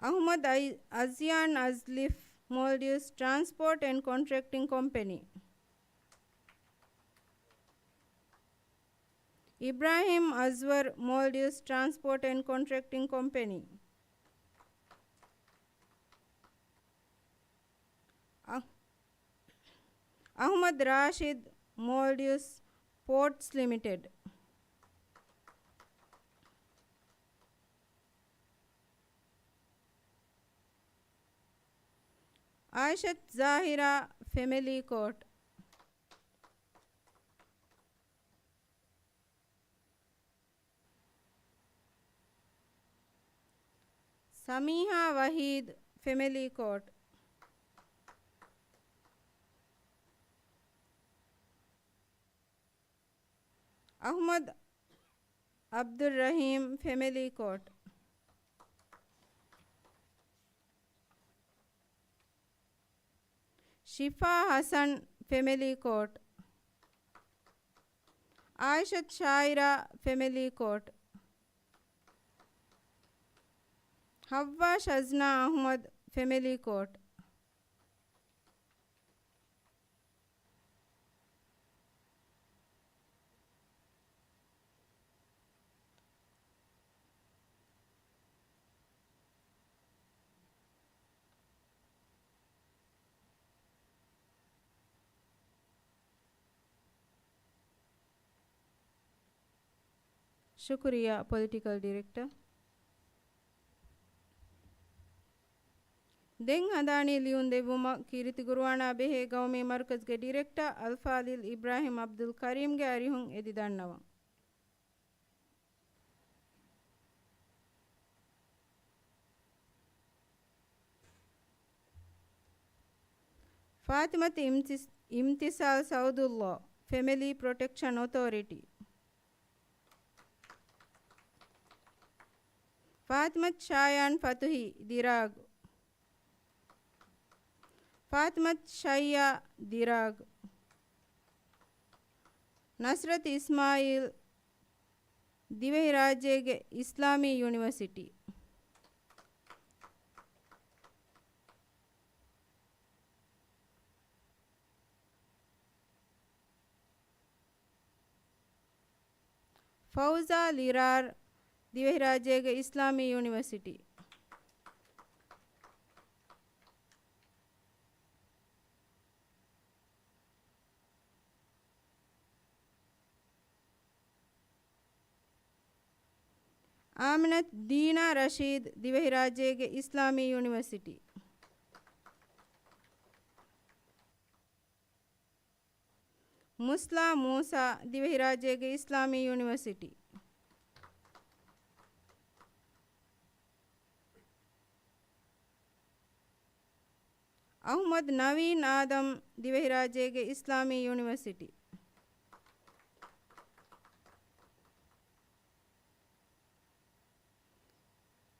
އަޙްމަދު އައި-، އަޒްޔާން އަޒްލިފް، މޯލްޑިވްސް ޓްރާންސްޕޯޓް އެންޑް ކޮންޓްރެކްޓިން ކޮމްޕެނީ. އިބްރާހިމް އަޒްވަރު، މޯލްޑިވްސް ޓްރާންސްޕޯޓް އެންޑް ކޮންޓްރެކްޓިން ކޮމްޕެނީ. އަ-، އަޙްމަދު ރާޝިދު، މޯލްޑިވްސް ޕޯޓްސް ލިމިޓެޑް. އާއިޝަތު ޒާހިރާ، ފެމިލީ ކޯޓް. ސަމީހާ ވަހީދު، ފެމިލީ ކޯޓް. އަޙްމަދު، އަބްދުއްރަހީމް، ފެމެލީ ކޯޓް. ޝިފާ ހަސަން، ފެމެލީ ކޯޓް. އާއިޝަތު ޝާއިރާ، ފެމެލީ ކޯޓް. ހައްވާ ޝަޒްނާ އަޙްމަދު، ފެމެލީ ކޯޓް. ޝުކުރިއްޔާ، ޕޮލިޓިކަލް ޑިރެކްޓަރ. ދެން ހަނދާނީ ލިޔުން ދެއްވުމަށް ކީރިތި ގުރުއާނާ ބެހޭ ގައުމީ މަރުކަޒުގެ ޑިރެކްޓަރ އަލްފާޟިލް އިބްރާހިމް އަބްދުލް ކަރީމްގެ އަރިހުން އެދި ދަންނަވަން. ފާތިމަތު އިމްތިސް-، އިމްތިސާލް ސައުދުއްލާ، ފެމެލީ ޕްރޮޓެކްޝަން އޮތޯރިޓީ. ފާތިމަތު ޝާޔާން ފަތުހީ، ދިރާގު. ފާތިމަތު ޝައްޔާ، ދިރާގު. ނަސްރަތު އިސްމާއީލް، ދިވެހިރާއްޖޭގެ އިސްލާމީ ޔުނިވަރސިޓީ. ފައުޒާ ލިރާރް، ދިވެހިރާއްޖޭގެ އިސްލާމީ ޔުނިވަރސިޓީ. އާމިނަތު ދީނާ ރަޝީދު، ދިވެހިރާއްޖޭގެ އިސްލާމީ ޔުނިވަރސިޓީ. މުސްލާ މޫސާ، ދިވެހިރާއްޖޭގެ އިސްލާމީ ޔުނިވަރސިޓީ. އަޙްމަދު ނަވީން އާދަމް، ދިވެހިރާއްޖޭގެ އިސްލާމީ ޔުނިވަރސިޓީ.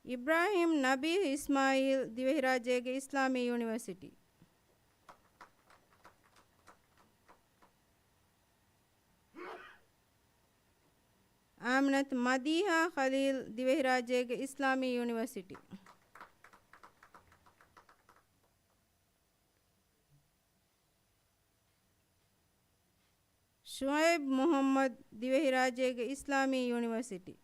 އިބްރާހިމް ނަބީހް އިސްމާއީލް، ދިވެހިރާއްޖޭގެ އިސްލާމީ ޔުނިވަރސިޓީ. އާމިނަތު މަދީޙާ ޚަލީލް، ދިވެހިރާއްޖޭގެ އިސްލާމީ ޔުނިވަރސިޓީ. ޝުޢައިބް މުޙައްމަދު، ދިވެހިރާއްޖޭގެ އިސްލާމީ ޔުނިވަރސިޓީ.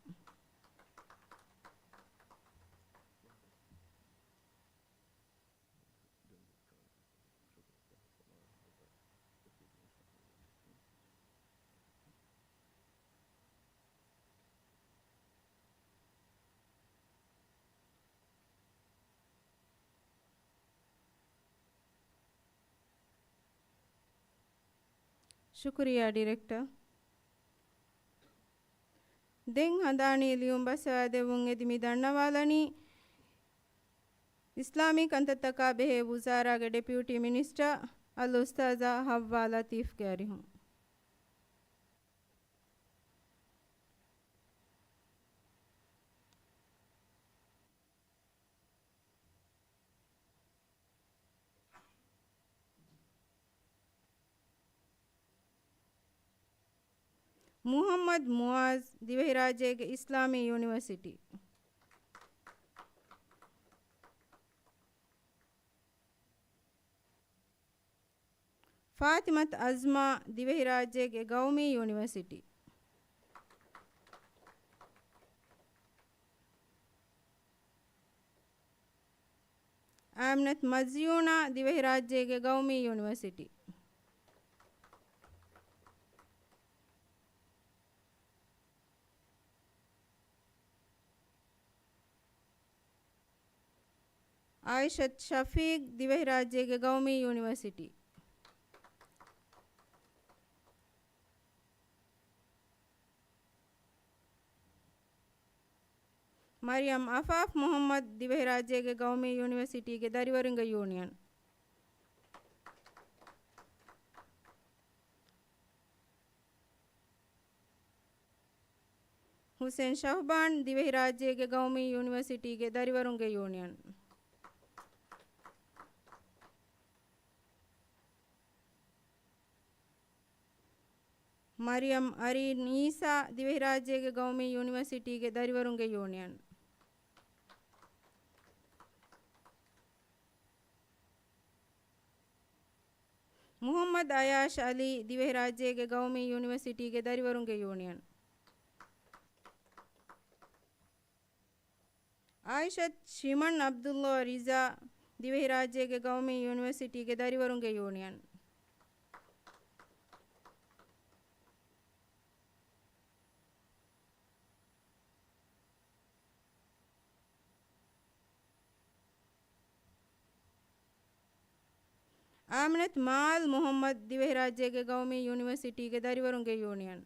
ޝުކުރިއްޔާ ޑިރެކްޓަރ. ދެން ހަނދާނީ ލިޔުން ބަސްވާދެއްވުން އެދި މި ދަންނަވާލަނީ، އިސްލާމީ ކަންތައްތަކާ ބެހޭ ވުޒާރާގެ ޑެޕިއުޓީ މިނިސްޓަރ އަލްއުސްތާޛާ ޙައްވާ ލަތީފްގެ އަރިހުން. މުޙައްމަދު މުޢާޒް، ދިވެހިރާއްޖޭގެ އިސްލާމީ ޔުނިވަރސިޓީ. ފާތިމަތު އަޒްމާ، ދިވެހިރާއްޖޭގެ ގައުމީ ޔުނިވަރސިޓީ. އާމިނަތު މަޒިޔޫނާ، ދިވެހިރާއްޖޭގެ ގައުމީ ޔުނިވަރސިޓީ. އާއިޝަތު ޝަފީޤް، ދިވެހިރާއްޖޭގެ ގައުމީ ޔުނިވަރސިޓީ. މަރިޔަމް އަފާފް މުޙައްމަދު، ދިވެހިރާއްޖޭގެ ގައުމީ ޔުނިވަރސިޓީގެ ދަރިވަރުންގެ ޔޫނިއަން. ޙުސެން ޝަހުބާން، ދިވެހިރާއްޖޭގެ ގައުމީ ޔުނިވަރސިޓީގެ ދަރިވަރުންގެ ޔޫނިއަން. މަރިޔަމް އަރީން އީސާ، ދިވެހިރާއްޖޭގެ ގައުމީ ޔުނިވަރސިޓީގެ ދަރިވަރުންގެ ޔޫނިއަން. މުޙައްމަދު އަޔާޝް އަލީ، ދިވެހިރާއްޖޭގެ ގައުމީ ޔުނިވަރސިޓީގެ ދަރިވަރުންގެ ޔޫނިއަން. އާއިޝަތު ޝިމަން ޢަބްދުﷲ ރިޒާ، ދިވެހިރާއްޖޭގެ ގައުމީ ޔުނިވަރސިޓީގެ ދަރިވަރުންގެ ޔޫނިއަން. އާމިނަތު މާލް މުޙައްމަދު، ދިވެހިރާއްޖޭގެ ގައުމީ ޔުނިވަރސިޓީގެ ދަރިވަރުންގެ ޔޫނިއަން.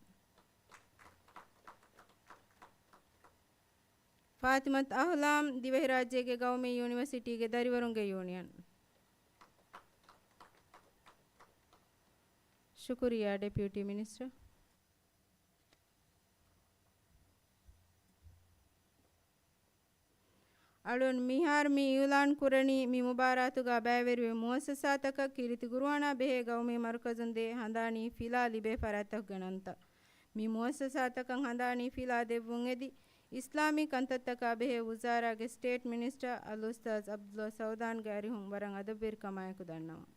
ފާތިމަތު އަހްލާމް، ދިވެހިރާއްޖޭގެ ގައުމީ ޔުނިވަރސިޓީގެ ދަރިވަރުންގެ ޔޫނިއަން. ޝުކުރިއްޔާ، ޑެޕިއުޓީ މިނިސްޓަރ. އަޅުން މިހާރު މި އިޢުލާން ކުރަނީ، މި މުބާރާތުގަ ބައިވެރިވި މުއައްސަސާތަކަށް ކީރިތި ގުރުއާނާ ބެހޭ ގައުމީ މަރުކަޒުން ދޭ ހަނދާނީ ފިލާ ލިބޭ ފަރާތްތަކުގެ ނަންތައް. މި މުއައްސަސާތަކަށް ހަނދާނީ ފިލާ ދެއްވުން އެދި، އިސްލާމީ ކަންތައްތަކާ ބެހޭ ވުޒާރާގެ ސްޓޭޓް މިނިސްޓަރ އަލްއުސްތާޛް ޢަބްދުﷲ ސަޢުދާންގެ އަރިހުން ވަރަށް އަދަބުވެރިކަމާއެކު ދަންނަވަން.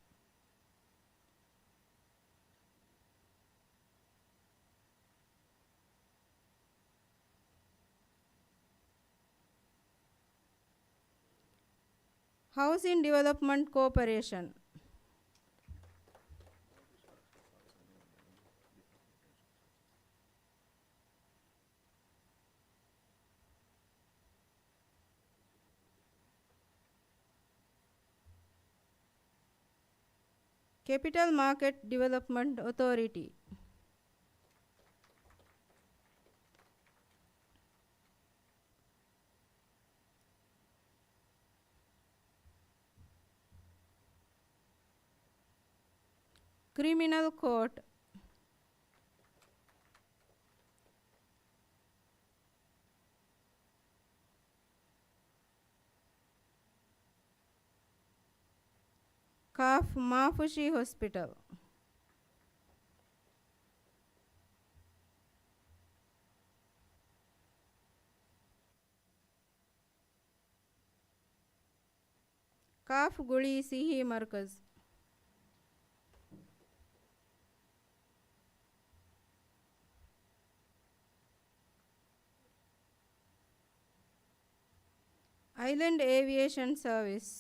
ހައުސިން ޑިވެލޮޕްމަންޓް ކޯޕަރޭޝަން. ކެޕިޓަލް މާކެޓް ޑިވެލޮޕްމަންޓް އޮތޯރިޓީ. ކްރިމިނަލް ކޯޓް. ކާފް މާފުށީ ހޮސްޕިޓަލް. ކާފް ގުޅީ ސިއްހީ މަރުކަޒު. އައިލެންޑް އޭވިއޭޝަން ސަރވިސް.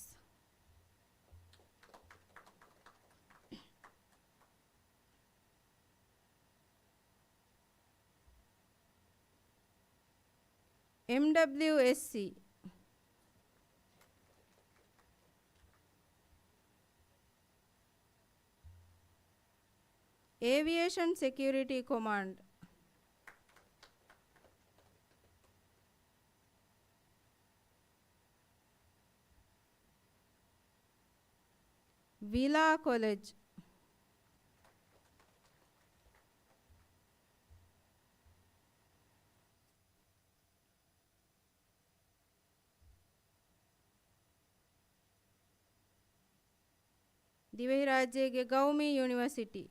އެމްޑަބްލިއުއެސްސީ. އޭވިއޭޝަން ސެކިއުރިޓީ ކޮމާންޑް. ވިލާ ކޮލެޖް. ދިވެހިރާއްޖޭގެ ގައުމީ ޔުނިވަރސިޓީ.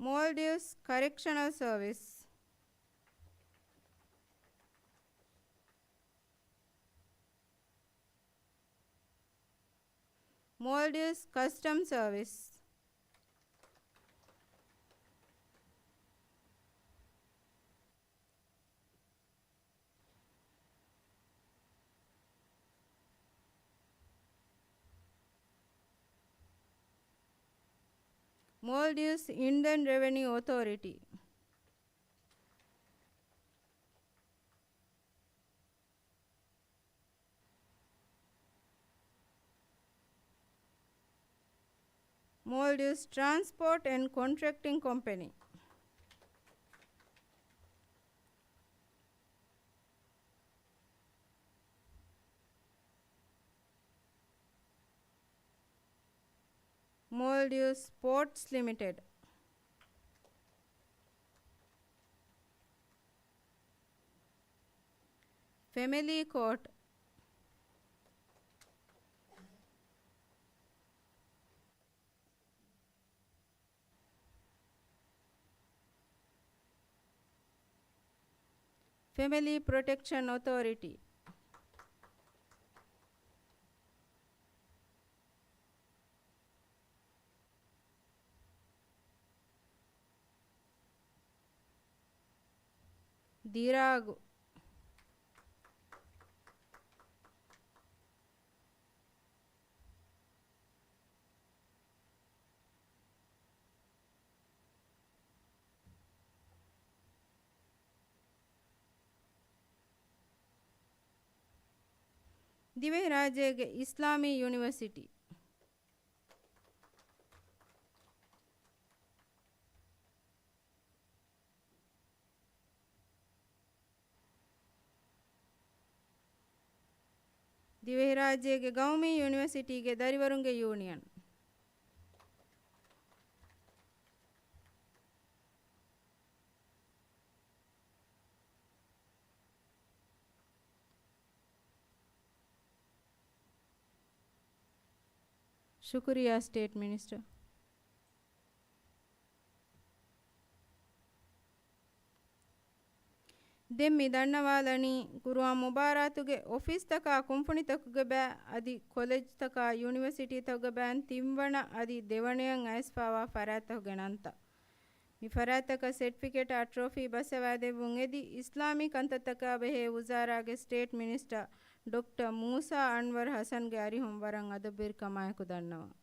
މޯލްޑިވްސް ކަރެކްޝަނަލް ސަރވިސް. މޯލްޑިވްސް ކަސްޓަމް ސަރވިސް. މޯލްޑިވްސް އިންލެންޑް ރެވެނިއު އޮތޯރިޓީ. މޯލްޑިވްސް ޓްރާންސްޕޯޓް އެންޑް ކޮންޓްރެކްޓިން ކޮމްޕެނީ. މޯލްޑިވްސް ޕޯޓްސް ލިމިޓެޑް، ފެމިލީ ކޯޓް، ފެމިލީ ޕްރޮޓެކްޝަން އޮތޯރިޓީ، ދިރާގު، ދިވެހިރާއްޖޭގެ އިސްލާމީ ޔުނިވަރސިޓީ. ދިވެހިރާއްޖޭގެ ގައުމީ ޔުނިވަރސިޓީގެ ދަރިވަރުންގެ ޔޫނިއަން. ޝުކުރިއްޔާ ސްޓޭޓް މިނިސްޓަރ. ދެން މި ދަންނަވާލަނީ، ޤުރުއާން މުބާރާތުގެ އޮފީސްތަކާ ކުންފުނިތަކުގެ ބައި އަދި ކޮލެޖްތަކާ ޔުނިވަރސިޓީތަކުގެ ބައިން ތިންވަނަ އަދި ދެވަނަޔަށް އައިސްފާވާ ފަރާތްތަކުގެ ނަންތައް. މި ފަރާތްތަކަށް ސެޓްފިކެޓާ ޓްރޮފީ ބައްސަވާދެއްވުން އެދި، އިސްލާމީ ކަންތައްތަކާ ބެހޭ ވުޒާރާގެ ސްޓޭޓް މިނިސްޓަރ ޑޮކްޓަރ މޫސާ އަންވަރު ހަސަންގެ އަރިހުން ވަރަށް އަދަބުވެރިކަމާއެކު ދަންނަވަން.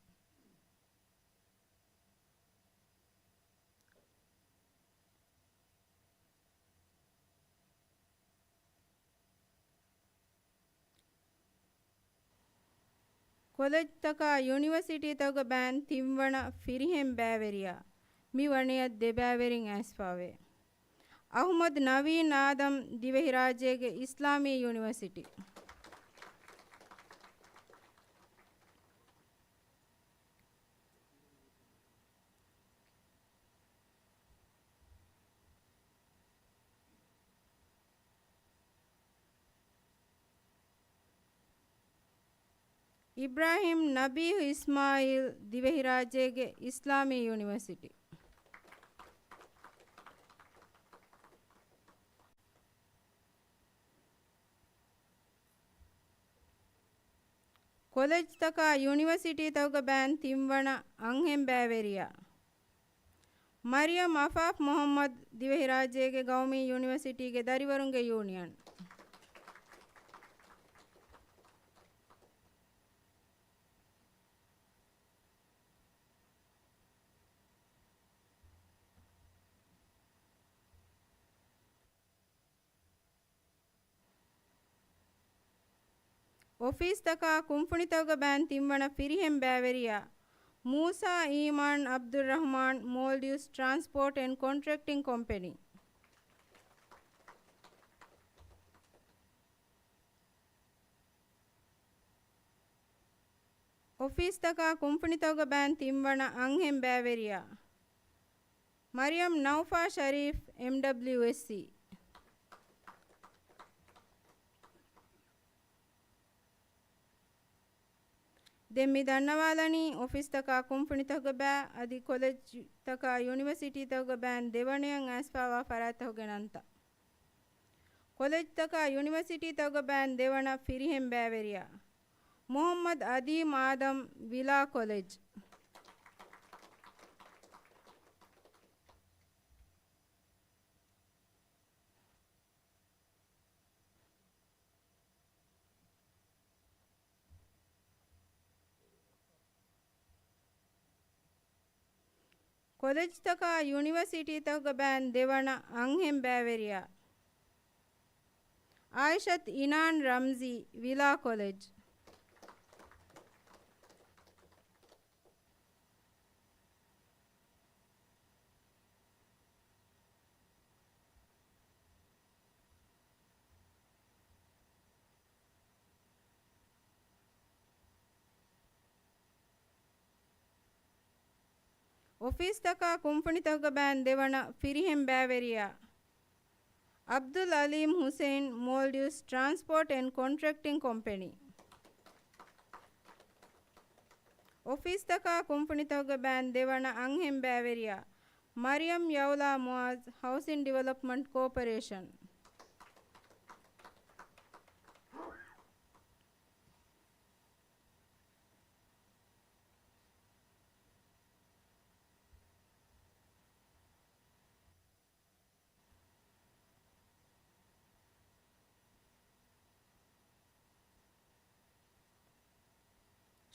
ކޮލެޖްތަކާ ޔުނިވަރސިޓީތަކުގެ ބައިން ތިންވަނަ ފިރިހެން ބައިވެރިޔާ، މި ވަނަޔަށް ދެ ބައިވެރިން އައިސްފާވޭ. އަޙްމަދު ނަވީން އާދަމް، ދިވެހިރާއްޖޭގެ އިސްލާމީ ޔުނިވަރސިޓީ. އިބްރާހިމް ނަބީހު އިސްމާއީލް، ދިވެހިރާއްޖޭގެ އިސްލާމީ ޔުނިވަރސިޓީ. ކޮލެޖްތަކާ ޔުނިވަރސިޓީތަކުގެ ބައިން ތިންވަނަ އަންހެން ބައިވެރިޔާ، މަރިޔަމް އަފާފް މުޙައްމަދު، ދިވެހިރާއްޖޭގެ ގައުމީ ޔުނިވަރސިޓީގެ ދަރިވަރުންގެ ޔޫނިއަން. އޮފީސްތަކާ ކުންފުނިތަކުގެ ބައިން ތިންވަނަ ފިރިހެން ބައިވެރިޔާ، މޫސާ އީމާން އަބްދުއްރަޙްމާން، މޯލްޑިވްސް ޓްރާންސްޕޯޓް އެންޑް ކޮންޓްރެކްޓިން ކޮމްޕެނީ. އޮފީސްތަކާ ކުންފުނިތަކުގެ ބައިން ތިންވަނަ އަންހެން ބައިވެރިޔާ، މަރިޔަމް ނައުފާ ޝަރީފް، އެމްޑަބްލިއުއެސްސީ. ދެން މި ދަންނަވާލަނީ، އޮފީސްތަކާ ކުންފުނިތަކުގެ ބައި އަދި ކޮލެޖްތަކާ ޔުނިވަރސިޓީތަކުގެ ބައިން ދެވަނަޔަށް އައިސްފާވާ ފަރާތްތަކުގެ ނަންތައް. ކޮލެޖްތަކާ ޔުނިވަރސިޓީތަކުގެ ބައިން ދެވަނަ ފިރިހެން ބައިވެރިޔާ، މުޙައްމަދު އަދީމް އާދަމް، ވިލާ ކޮލެޖް. ކޮލެޖްތަކާ ޔުނިވަރސިޓީތަކުގެ ބައިން ދެވަނަ އަންހެން ބައިވެރިޔާ، އާއިޝަތު އިނާން ރަމްޒީ، ވިލާ ކޮލެޖް. އޮފީސްތަކާ ކުންފުނިތަކުގެ ބައިން ދެވަނަ ފިރިހެން ބައިވެރިޔާ އަބްދުލް އަލީމް ހުސެއިން، މޯލްޑިވްސް ޓްރާންސްޕޯޓް އެންޑް ކޮންޓްރެކްޓިން ކޮމްޕެނީ. އޮފީސްތަކާ ކުންފުނިތަކުގެ ބައިން ދެވަނަ އަންހެން ބައިވެރިޔާ މަރިޔަމް ޔައުލާ މުއާޒް، ހައުސިން ޑިވެލޮޕްމަންޓް ކޯޕަރޭޝަން.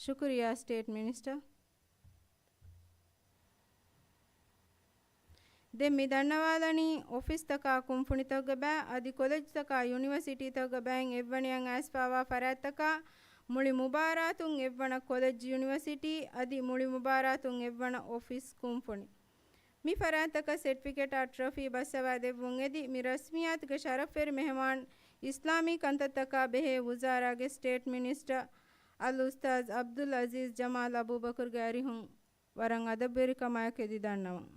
ޝުކުރިއްޔާ ސްޓޭޓް މިނިސްޓަރ. ދެން މި ދަންނަވާލަނީ އޮފީސްތަކާ ކުންފުނިތަކުގެ ބައި އަދި ކޮލެޖްތަކާ ޔުނިވަރސިޓީތަކުގެ ބައިން އެއްވަނަޔަށް އައިސްފާވާ ފަރާތްތަކާ މުޅި މުބާރާތުން އެއްވަނަ ކޮލެޖް ޔުނިވަރސިޓީ އަދި މުޅި މުބާރާތުން އެއްވަނަ އޮފީސް ކުންފުނި. މި ފަރާތްތަކަށް ސެޓްފިކެޓާ ޓްރޮފީ ބައްސަވާ ދެއްވުން އެދި، މި ރަސްމިއްޔާތުގެ ޝަރަފްވެރި މެހެމާން އިސްލާމީ ކަންތައްތަކާ ބެހޭ ވުޒާރާގެ ސްޓޭޓް މިނިސްޓަރ އަލްއުސްތާޛް އަބްދުލް އަޒީޒް ޖަމާލް އަބޫބަކުރުގެ އަރިހުން ވަރަށް އަދަބުވެރިކަމާއެކު އެދި ދަންނަވަން.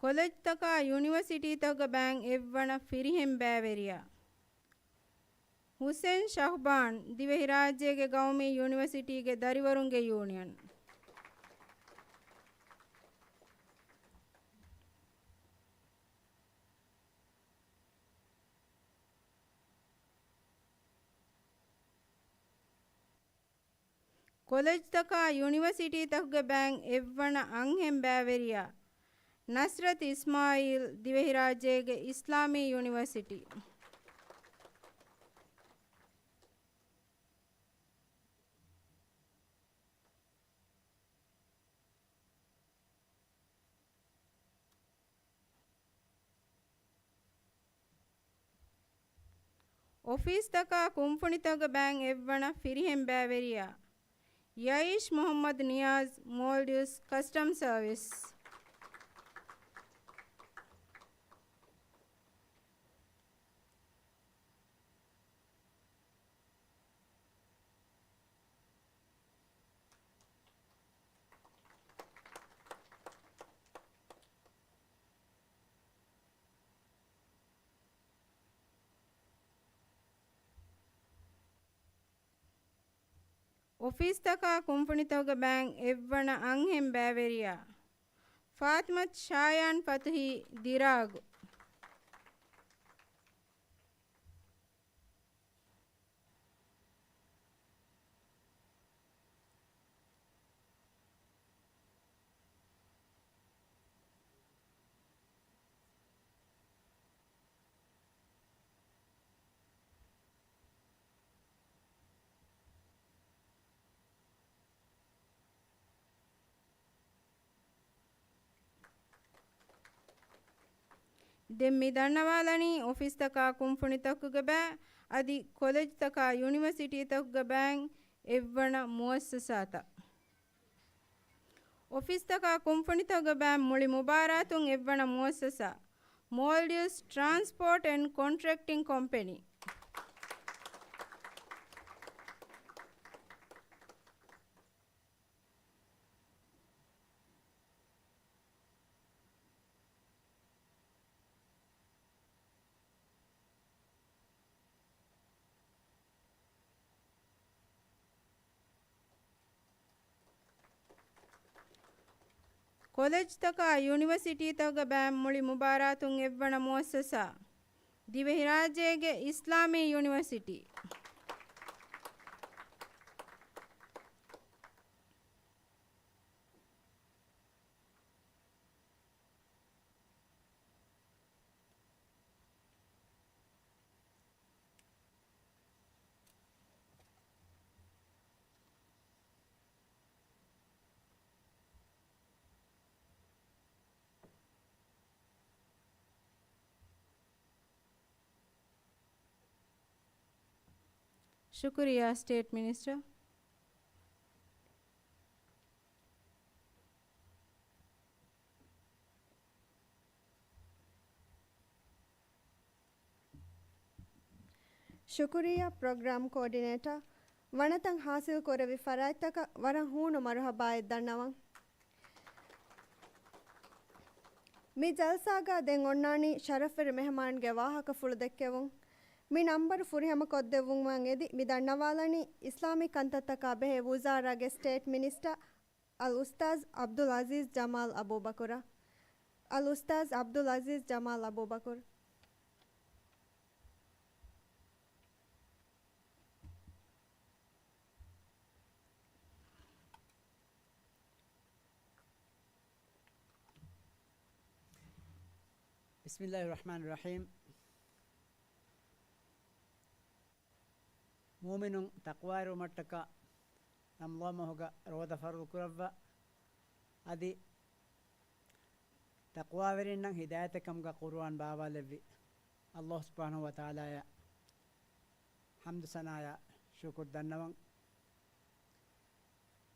ކޮލެޖްތަކާ ޔުނިވަރސިޓީތަކުގެ ބައިން އެއްވަނަ ފިރިހެން ބައިވެރިޔާ ހުސެން ޝަހްބާން، ދިވެހިރާއްޖޭގެ ގައުމީ ޔުނިވަރސިޓީގެ ދަރިވަރުންގެ ޔޫނިއަން. ކޮލެޖްތަކާ ޔުނިވަރސިޓީތަކުގެ ބައިން އެއްވަނަ އަންހެން ބައިވެރިޔާ ނަސްރަތް އިސްމާއީލް، ދިވެހިރާއްޖޭގެ އިސްލާމީ ޔުނިވަރސިޓީ. އޮފީސްތަކާ ކުންފުނިތަކުގެ ބައިން އެއްވަނަ ފިރިހެން ބައިވެރިޔާ ޔައީޝް މުޙައްމަދު ނިޔާޒް، މޯލްޑިވްސް ކަސްޓަމް ސަރވިސް. އޮފީސްތަކާ ކުންފުނިތަކުގެ ބައިން އެއްވަނަ އަންހެން ބައިވެރިޔާ ފާތިމަތު ޝާޔާން ފަތުހީ، ދިރާގު. ދެން މި ދަންނަވާލަނީ އޮފީސްތަކާ ކުންފުނިތަކުގެ ބައި އަދި ކޮލެޖްތަކާ ޔުނިވަރސިޓީތަކުގެ ބައިން އެއްވަނަ މުއައްސަސާތައް. އޮފީސްތަކާ ކުންފުނިތަކުގެ ބައިން މުޅި މުބާރާތުން އެއްވަނަ މުއައްސަސާ، މޯލްޑިވްސް ޓްރާންސްޕޯޓް އެންޑް ކޮންޓްރެކްޓިން ކޮމްޕެނީ. ކޮލެޖްތަކާ ޔުނިވަރސިޓީތަކުގެ ބައިން މުޅި މުބާރާތުން އެއްވަނަ މުއައްސަސާ، ދިވެހިރާއްޖޭގެ އިސްލާމީ ޔުނިވަރސިޓީ. ޝުކުރިއްޔާ ސްޓޭޓް މިނިސްޓަރ. ޝުކުރިއްޔާ ޕްރޮގްރާމް ކޯޑިނޭޓާ. ވަނަތައް ހާސިލް ކުރެވި ފަރާތްތަކަށް ވަރަށް ހޫނު މަރުހަބާއެއް ދަންނަވަން. މި ޖަލްސާގަ ދެން އޮންނާނީ ޝަރަފްވެރި މެހެމާންގެ ވާހަކަފުޅު ދެއްކެވުން. މި ނަންބަރު ފުރިހަމަ ކޮށްދެއްވުމަށް އެދި މި ދަންނަވާލަނީ އިސްލާމީ ކަންތައްތަކާ ބެހޭ ވުޒާރާގެ ސްޓޭޓް މިނިސްޓަރ އަލްއުސްތާޛް ޢަބްދުލް ޢަޒީޒް ޖަމާލް އަބޫބަކުރަށް. އަލްއުސްތާޛް ޢަބްދުލް ޢަޒީޒް ޖަމާލް އަބޫބަކުރު. ބިސްމިއްލާހި ރަޙްމާނި ރަޙީމް. މުއުމިނުން ތަޤްވާވެރިވުމަށްޓަކާ ރަމަޟާން މަހުގަ ރޯދަ ފަރުޟު ކުރައްވާ، އަދި ތަޤްވާވެރިންނަށް ހިދާޔަތެއް ކަމުގަ ޤުރުއާން ބާވާލެއްވި އައްލާހު ސުބްޙާނަހު ވަތަޢާލާއަށް ޙަމްދު ސަނާއާ ޝުކުރު ދަންނަވަން.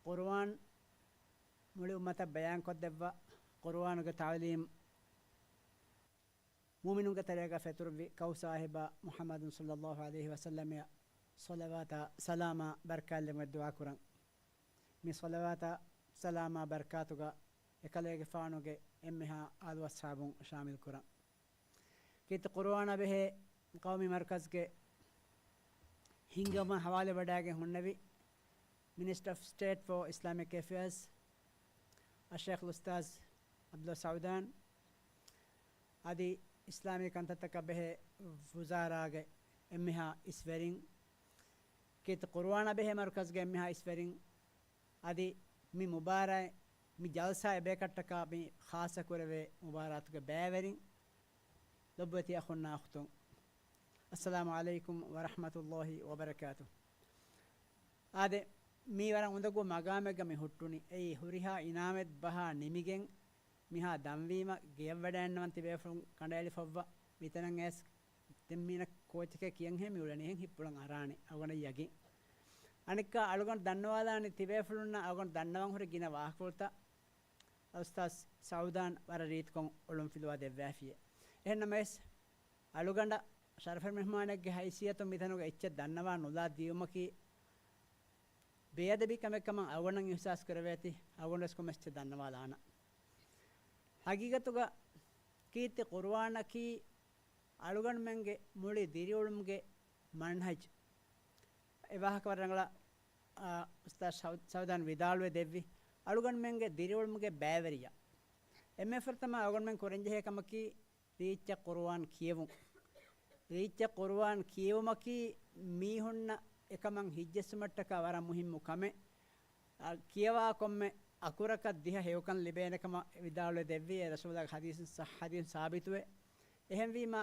ޤުރުއާން މުޅި އުއްމަތަށް ބަޔާންކޮށްދެއްވާ، ޤުރުއާނުގެ ތަޢުލީމް މުއުމިނުންގެ ތެރޭގަ ފެތުރުއްވި ކައު ސާހިބާ މުޙައްމަދު ޞައްލައްލާހު ޢަލައިހި ވަސައްލަމައަށް ޞަލަވާތާ ސަލާމާ ބަރަކާތްލެއްވުމަށް ދުޢާ ކުރަން. މި ޞަލަވާތާ ސަލާމާ ބަރަކާތުގަ އެކަލޭގެފާނުގެ އެންމެހާ އާލު އަޞްޙާބުން ޝާމިލް ކުރަން. ކީރިތި ޤުރުއާނާ ބެހޭ ޤައުމީ މަރުކަޒުގެ ހިންގުމަށް ހަވާލުވެވަޑައިގެން ހުންނެވި މިނިސްޓަރ އޮފް ސްޓޭޓް ފޯ އިސްލާމިކް އެފެއާޒް އައްޝައިޚް އުސްތާޛް ޢަބްދުﷲ ސަޢުދާން، އަދި އިސްލާމީ ކަންތައްތަކަށް ބެހޭ ވުޒާރާގެ އެންމެހާ އިސްވެރިން، ކީރިތި ޤުރުއާނާ ބެހޭ މަރުކަޒުގެ އެންމެހާ އިސްވެރިން، އަދި މި މުބާރާތް، މި ޖަލްސާ އެބޭކަށްޓަކާ މި ޚާއްޞަ ކުރެވޭ މުބާރާތުގެ ބައިވެރިން، ލޮބުވެތި އަޚުންނާ އުޚްތުން، އައްސަލާމު ޢަލައިކުމް ވަރަޙްމަތުﷲ ވަބަރަކާތު. އާދެ، މީ ވަރަށް އުނދަގޫ މަގާމެއްގަ މި ހުއްޓުނީ. އެއީ ހުރިހާ އިނާމެއް ބަހާ ނިމިގެން މިހާ ދަންވީމަ ގެޔަށް ވަޑައިންނަވަން ތިބޭފުޅުން ކަނޑައެޅިފައްވާ މިތަނަށް އައިސް ދެން މީނަ ކޯޗެކޭ ކިޔަންހޭ މި އުޅެނީ ހެން ހިތްޕުޅަށް އަރާނެ އަޅުގަނޑަށް ޔަގީން. އަނެއްކާ އަޅުގަނޑު ދަންނަވާލާނީ ތިބޭފުޅުންނަށް އަޅުގަނޑު ދަންނަވަން ހުރި ގިނަ ވާހަކަފުޅުތައް އުސްތާޛް ސަޢުދާން ވަރަށް ރީތިކޮށް އޮޅުންފިލުވާ ދެއްވާފިޔޭ. އެހެންނަމަވެސް، އަޅުގަނޑަށް ޝަރަފްވެރި މެހްމާނެއްގެ ހައިސިއްޔަތުން މިތަނުގަ އެއްޗެއް ދަންނަވާ ނުލާ ދިޔުމަކީ ބޭއަދަބީ ކަމެއް ކަމަށް އަޅުގަނޑަށް އިޙްސާސް ކުރެވޭތީ، އަޅުގަނޑުވެސް ކޮންމެސް އެއްޗެއް ދަންނަވާލާނަން. ހަގީގަތުގަ ކީރިތި ޤުރުއާނަކީ އަޅުގަނޑުމެންގެ މުޅި ދިރިއުޅުމުގެ މަންހަޖް. އެ ވާހަކަ ވަރަށް ރަނގަޅަށް، އާ، އުސްތާޛް ސައު-، ސަޢުދާން ވިދާޅުވެ ދެއްވި. އަޅުގަނޑުމެންގެ ދިރިއުޅުމުގެ ބައިވެރިޔާ. އެންމެ ފުރަތަމަ އަޅުގަނޑުމެން ކުރަންޖެހޭ ކަމަކީ ރީއްޗަށް ޤުރުއާން ކިޔެވުން. ރީއްޗަށް ޤުރުއާން ކިޔެވުމަކީ މީހުންނަށް އެކަމަށް ހިތްޖެއްސުމަށްޓަކާ ވަރަށް މުހިއްމު ކަމެއް. އަ، ކިޔަވާ ކޮންމެ އަކުރަކަށް ދިހަ ހެޔޮކަން ލިބޭނެ ކަމަށް ވިދާޅުވެ ދެއްވި. އެ ރަސޫލާގެ ޙަދީޘުން ޞައްޙަ ޙަދީޘުން ސާބިތުވޭ. އެހެންވީމަ،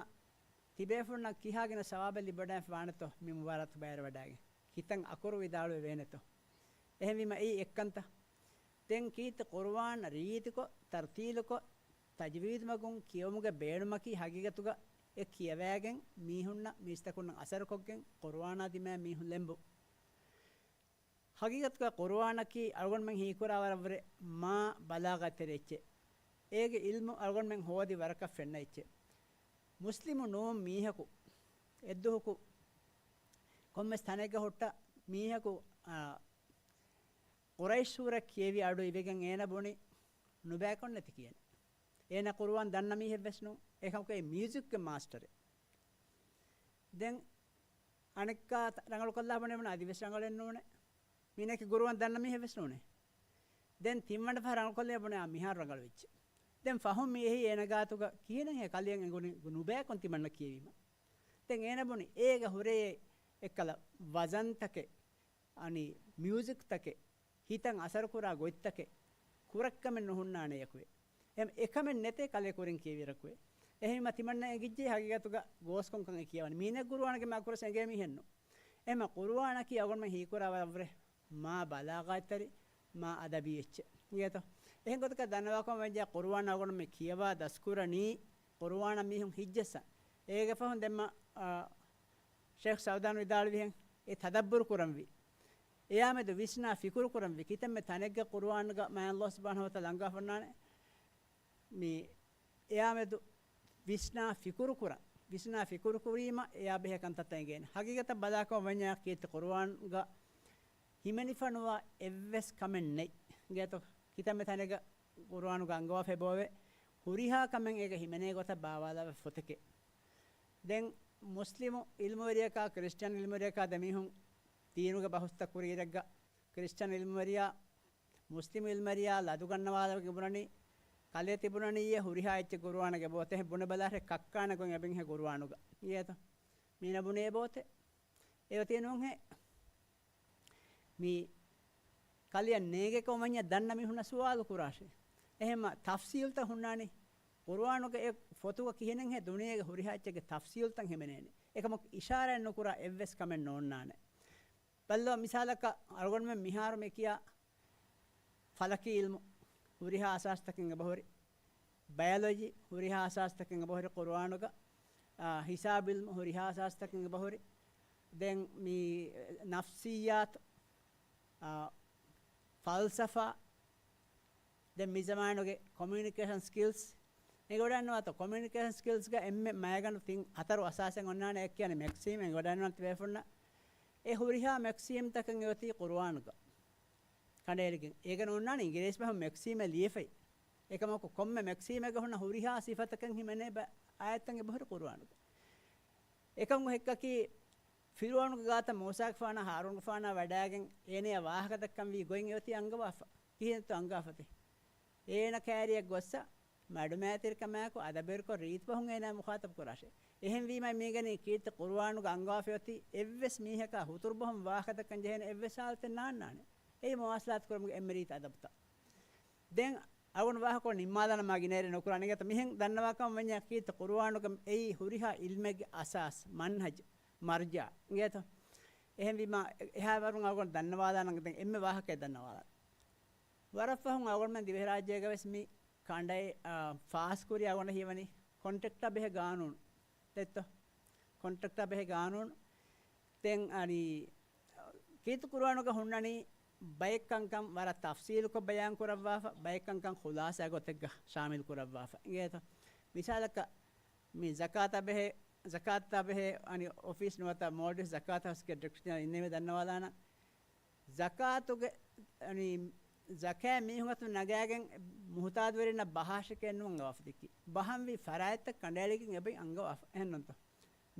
ތިބޭފުޅުންނަށް ކިހާ ގިނަ ސަވާބެއް ލިބިވަޑައިފަ ވާނެތޯ މި މުބާރާތު ބައިވެރިވަޑައިގެން؟ ކިތަން އަކުރު ވިދާޅުވެވޭނެތޯ؟ އެހެންވީމަ އެއީ އެއްކަންތައް. ދެން ކީރިތި ޤުރުއާން ރީތިކޮށް، ތަރްތީލުކޮށް، ތަޖްވީދު މަގުން ކިޔެވުމުގެ ބޭނުމަކީ ހަގީގަތުގަ އެ ކިޔަވައިގެން މީހުންނަށް މީސްތަކުންނަށް އަސަރުކޮށްގެން ޤުރުއާނާ ދިމާއަށް މީހުން ލެނބުން. ހަގީގަތުގަ ޤުރުއާނަކީ އަޅުގަނޑުމެން ހީކުރާ ވަރަށްވުރެ މާ ބަލާޣަތްތެރި އެއްޗެއް. އޭގެ އިލްމު އަޅުގަނޑުމެން ހޯދި ވަރަކަށް ފެންނަ އެއްޗެއް. މުސްލިމު ނޫން މީހަކު އެއްދުވަހަކު ކޮންމެސް ތަނެއްގަ ހުއްޓަ މީހަކު، އާ، ޤުރައިޝް ސޫރަ ކިޔެވި އަޑު އިވިގެން އޭނަ ބުނި ނުބައިކޮށް ނެތި ކިޔަން. އޭނަ ޤުރުއާން ދަންނަ މީހެއް ވެސް ނޫން. އެކަމަކު އެ މިއުޒިކްގެ މާސްޓަރެއް. ދެން އަނެއްކާ ތަ-، ރަނގަޅުކޮށްލާ ބުނެ ބުނެ އަދިވެސް ރަނގަޅެއް ނޫނޭ. މީނަކީ ޤުރުއާން ދަންނަ މީހެއް ވެސް ނޫނޭ. ދެން ތިންވަނަ ފަހަރަށް ރަނގަޅުކޮށްލޭ ބުނެ އާ މިހާރު ރަނގަޅު ވެއްޖެ. ދެން ފަހުން މި އެހީ އޭނަ ގާތުގަ ކިހިނެއްހޭ ކަލެއަށް އެނގުނީ ނުބައިކޮށް ތިމަންނަ ކިޔެވީމަ. ދެން އޭނަ ބުނި އޭގަ ހުރެ އެއްކަލަ ވަޒަންތަކެއް، އަނި މިއުޒިކްތަކެއް، ހިތަށް އަސަރުކުރާ ގޮތްތަކެއް، ކުރައްކަމެއް ނުހުންނާނެއަކުވެ. އެހެން އެކަމެއް ނެތޭ ކަލޭ ކުރިން ކިޔެވިއިރަކުވެ. އެހެންވީމަ ތިމަންނަ އެނގިއްޖެ ހަގީގަތުގަ ގޯސްކޮންކަން އެ ކިޔަވަނީ. މީނަ ޤުރުއާންގެ މާ ކުރަސް އެނގޭ މީހެއްނު. އެހެންމަ ޤުރުއާނަކީ އަޅުގަނޑުމެން ހީކުރާ ވަރަށްވުރެ މާ ބަލާޣަތްތެރި، މާ އަދަބީ އެއްޗެއް. އިނގޭތޯ؟ އެހެން ގޮތަކަށް ދަންނަވާކަމަށް ވެއްޖާ ޤުރުއާން އަޅުގަނޑުމެން ކިޔަވާ ދަސްކުރަނީ ޤުރުއާނަށް މީހުން ހިތްޖައްސަން. އޭގެ ފަހުން ދެންމަ، އާ، ޝޭޚް ސަޢުދާން ވިދާޅުވިހެން އެ ތަދައްބުރު ކުރަންވީ. އެއާމެދު ވިސްނާ ފިކުރު ކުރަންވީ. ކިތަންމެ ތަނެއްގަ ޤުރުއާންގަ މާތް ﷲ ސުބްޙާނަހޫ ވަތަޢާލާ ލަންގާފަންނާނެ. މި އެއާމެދު ވިސްނާ ފިކުރު ކުރަން. ވިސްނާ ފިކުރު ކުރީމަ އެޔާ ބެހޭ ކަންތައްތައް އެނގޭނެ. ހަގީގަތަށް ބަލާކަމަށް ވަންޏާ ކީރިތި ޤުރުއާންގަ ހިމެނިފަ ނުވާ އެއްވެސް ކަމެއް ނެތް. އިނގޭތޯ؟ ކިތަންމެ ތަނެއްގަ ޤުރުއާނުގަ އަންގަވާފައި ބޯވޭ. ހުރިހާ ކަމެއް އޭގަ ހިމެނޭ ގޮތަށް ބާވާލާފަ ފޮތެކޭ. ދެން މުސްލިމު ޢިލްމުވެރިޔަކާ ކްރިސްޗަން ޢިލްމުވެރިޔަކާ ދެމީހުން ދީނުގެ ބަހުސްތައް ކުރިއިރެއްގަ ކްރިސްޗަން ޢިލްމުވެރިޔާ މުސްލިމު ޢިލްމުވެރިޔާ ލަދުގަންނަވާލައިގެން ބުނަނީ، ކަލޭ ތިބުނަނީއޭ ހުރިހާ އެއްޗެއް ޤުރުއާނުގަ އެބައޮތޭ ބުނެބަލާށޭ ކައްކާނެ ގޮތް އެބައިންހޭ ޤުރުއާނުގަ. އިނގޭތޯ؟ މީނަ ބުނޭ އެބައޮތޭ. އެއޮތީ ނޫންހޭ. މި ކަލެއަށް ނޭނގޭ ކަމަށް ވަންޏާ ދަންނަ މީހުންނަށް ސުވާލު ކުރާށޭ. އެހެންމަ ތަފްސީލްތައް ހުންނާނީ. ޤުރުއާނުގެ އެ ފޮތުގަ ކިހިނެއްހޭ ދުނިޔޭގެ ހުރިހާ އެއްޗެއްގެ ތަފްސީލްތައް ހިމެނޭނެ. އެކަމަކު އިޝާރާތް ނުކުރާ އެއްވެސް ކަމެއް ނޯންނާނެ. ބައްލަވާ މިސާލަކަށް އަޅުގަނޑުމެން މިހާރު މި ކިޔާ ފަލަކީ ޢިލްމު ހުރިހާ އަސާސްތަކެއް އެބަހުރި، ބަޔޮލޮޖީ ހުރިހާ އަސާސްތަކެއް އެބަހުރި ޤުރުއާނުގަ، އާ، ހިސާބު ޢިލްމު ހުރިހާ އަސާސްތަކެއް އެބަހުރި. ދެން މި ނަފްސިއްޔާތު، އާ، ފަލްސަފާ، ދެން މި ޒަމާނުގެ ކޮމިއުނިކޭޝަން ސްކިލްސް އެނގިވަޑައިގަންނަވާތޯ؟ ކޮމިއުނިކޭޝަން ސްކިލްސްގަ އެންމެ މައިގަނޑު ތިން ހަތަރު އަސާސެއް އޮންނާނެ އެއް ކިޔަނީ މެކްސީމް އެނގިވަޑައިގަންނަވާ ތިބޭފުޅުންނަށް. އެ ހުރިހާ މެކްސީމްތަކެއް އެއޮތީ ޤުރުއާނުގަ ކަނޑައެޅިގެން. އޭގަ ނޯންނާނެ އިނގިރޭސި ބަހުން މެކްސީމެއް ލިޔެފައި. އެކަމަކު ކޮންމެ މެކްސީމެއްގަ ހުންނަ ހުރިހާ ސިފަތަކެއް ހިމެނޭ ބަ-، އާޔަތްތައް އެބަހުރި ޤުރުއާނުގަ. އެކަމަކު ހެއްކަކީ ފިރުޢައުނުގެ ގާތަށް މޫސާގެފާނާ ހާރޫންގެފާނާ ވަޑައިގެން އޭނަޔާ ވާހަކަ ދައްކަންވީ ގޮތް އެއޮތީ އަންގަވާފަ. ކިހިނެއްތޯ އަންގާފަތި؟ އޭނަ ކައިރިއަށް ގޮއްސަ މަޑުމައިތިރިކަމާއެކު އަދަބުވެރިކޮށް ރީތި ބަހުން އޭނާ މުޚާޠަބު ކުރާށޭ. އެހެންވީމާ މީގަނީ ކީރިތި ޤުރުއާނުގަ އަންގަވާފައޮތީ އެއްވެސް މީހަކާ ހުތުރު ބަހުން ވާހަކަ ދައްކަން ޖެހޭނެ އެއްވެސް ހާލަތެއް ނާންނާނެ. އެއީ މުވާޞަލާތު ކުރުމުގެ އެންމެ ރީތި އަދަބުތައް. ދެން އަޅުގަނޑު ވާހަކަ ނިންމާލާނަމާ ގިނައިރެއް ނުކުރާނެ. އިނގޭތަ މިހެން ދަންނަވާކަމަށް ވަންޏާ ކީރިތި ޤުރުއާނުގަ އެއީ ހުރިހާ ޢިލްމެއްގެ އަސާސް، މަންހަޖް، މަރްޖަޢު. އިނގޭތަ؟ އެހެންވީމާ އެހާ ވަރުން އަޅުގަނޑު ދަންނަވާލާނަން ދެން އެންމެ ވާހަކައެއް ދަންނަވާލާން. ވަރަށް ފަހުން އަޅުގަނޑުމެން ދިވެހިރާއްޖޭގަވެސް މި ކަނޑައެ-، އާ، ފާސްކުރި އަޅުގަނޑަށް ހީވަނީ ކޮންޓްރެކްޓާ ބެހޭ ގާނޫނު. ދެއްތޯ؟ ކޮންޓްރެކްޓާ ބެހޭ ގާނޫނު. ދެން އަނީ، ކީރިތި ޤުރުއާނުގަ ހުންނަނީ ބައެއް ކަންކަން ވަރަށް ތަފްސީލުކޮށް ބަޔާން ކުރައްވާފަ، ބައެއް ކަންކަން ޚުލާޞާ ގޮތެއްގަ ޝާމިލް ކުރައްވާފަ. އިނގޭތޯ؟ މިސާލަކަށް މި ޒަކާތާ ބެހޭ، ޒަކާތާ ބެހޭ އަނި އޮފީސް ނުވަތަ މޯލްޑިވްސް ޒަކާތާ އޮފީސްގެ ޑިރެކްޓަރ އިންނެވި ދަންނަވާލާނަން. ޒަކާތުގެ، އަނި، ޒަކާތް މީހުން އަތުން ނަގާގެން މުހުތާދުވެރިންނަށް ބަހާށެކޭ ނޫން އަންގަވާފަ ދެއްކީ. ބަހަންވީ ފަރާތްތައް ކަނޑައެޅިގެން އެބައި އަންގަވާފަ. އެހެންނޫންތޯ؟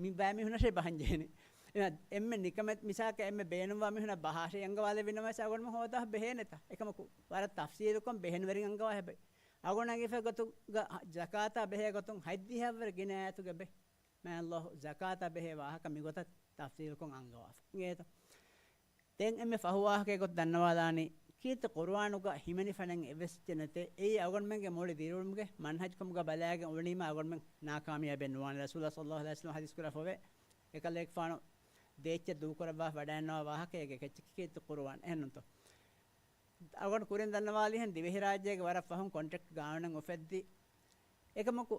މި ބައިމީހުންނަށޭ ބަހަން ޖެހެނީ. އެމެ-، އެންމެ ނިކަމެ-، މިސާލަކަށް އެންމެ ބޭނުންވާ މީހުންނަށް ބަހާށޭ އަންގަވާލެއްވިނަމަވެސް އަޅުގަނޑުމެން ހޯދާ ބެހޭނެތާ. އެކަމަކު ވަރަށް ތަފްސީލުކޮށް ބެހެންވެރިން އަންގަވާ ހެބައި. އަޅުގަނޑަށް އެފަ ގޮތުގަ ޒަކާތާ ބެހޭ ގޮތުން ހަތްދިހައަށްވުރެ ގިނަ އާޔަތުގެ ބެ މާތް ﷲ ޒަކާތާ ބެހޭ ވާހަކަ މިގޮތަށް ތަފްސީލުކޮށް އަންގަވާފަ. އިނގޭތަ؟ ދެން އެންމެ ފަހު ވާހަކައެއް ގޮތަށް ދަންނަވާލާނީ، ކީރިތި ޤުރުއާނުގަ ހިމެނިފަނެއް އެއްވެސް އެއްޗެއް ނެތޭ. އެއީ އަޅުގަނޑުމެންގެ މުޅި ދިރިއުޅުމުގެ މަންހަޖްކަމުގަ ބަލާގެން އުޅުނީމަ އަޅުގަނޑުމެން ނާކާމިޔާބެއް ނުވާނެ. ރަސޫލާ ޞައްލަﷲު ޢަލައިހި ވަސައްލަމަ ޙަދީޘް ކުރާފަވޭ، އެކަލޭގެފާނު ދޭއްޗެއް ދޫކުރައްވާ ވަޑައިންނަވާ ވާހަކައެއްގެ ކެއްޗަކީ ކީރިތި ޤުރުއާން. އެހެންނޫންތޯ؟ އަޅުގަނޑު ކުރިން ދަންނަވާލިހެން ދިވެހިރާއްޖޭގެ ވަރަށް ފަހުން ކޮންޓްރެކްޓް ގާނޫނެއް އުފެއްދި. އެކަމަކު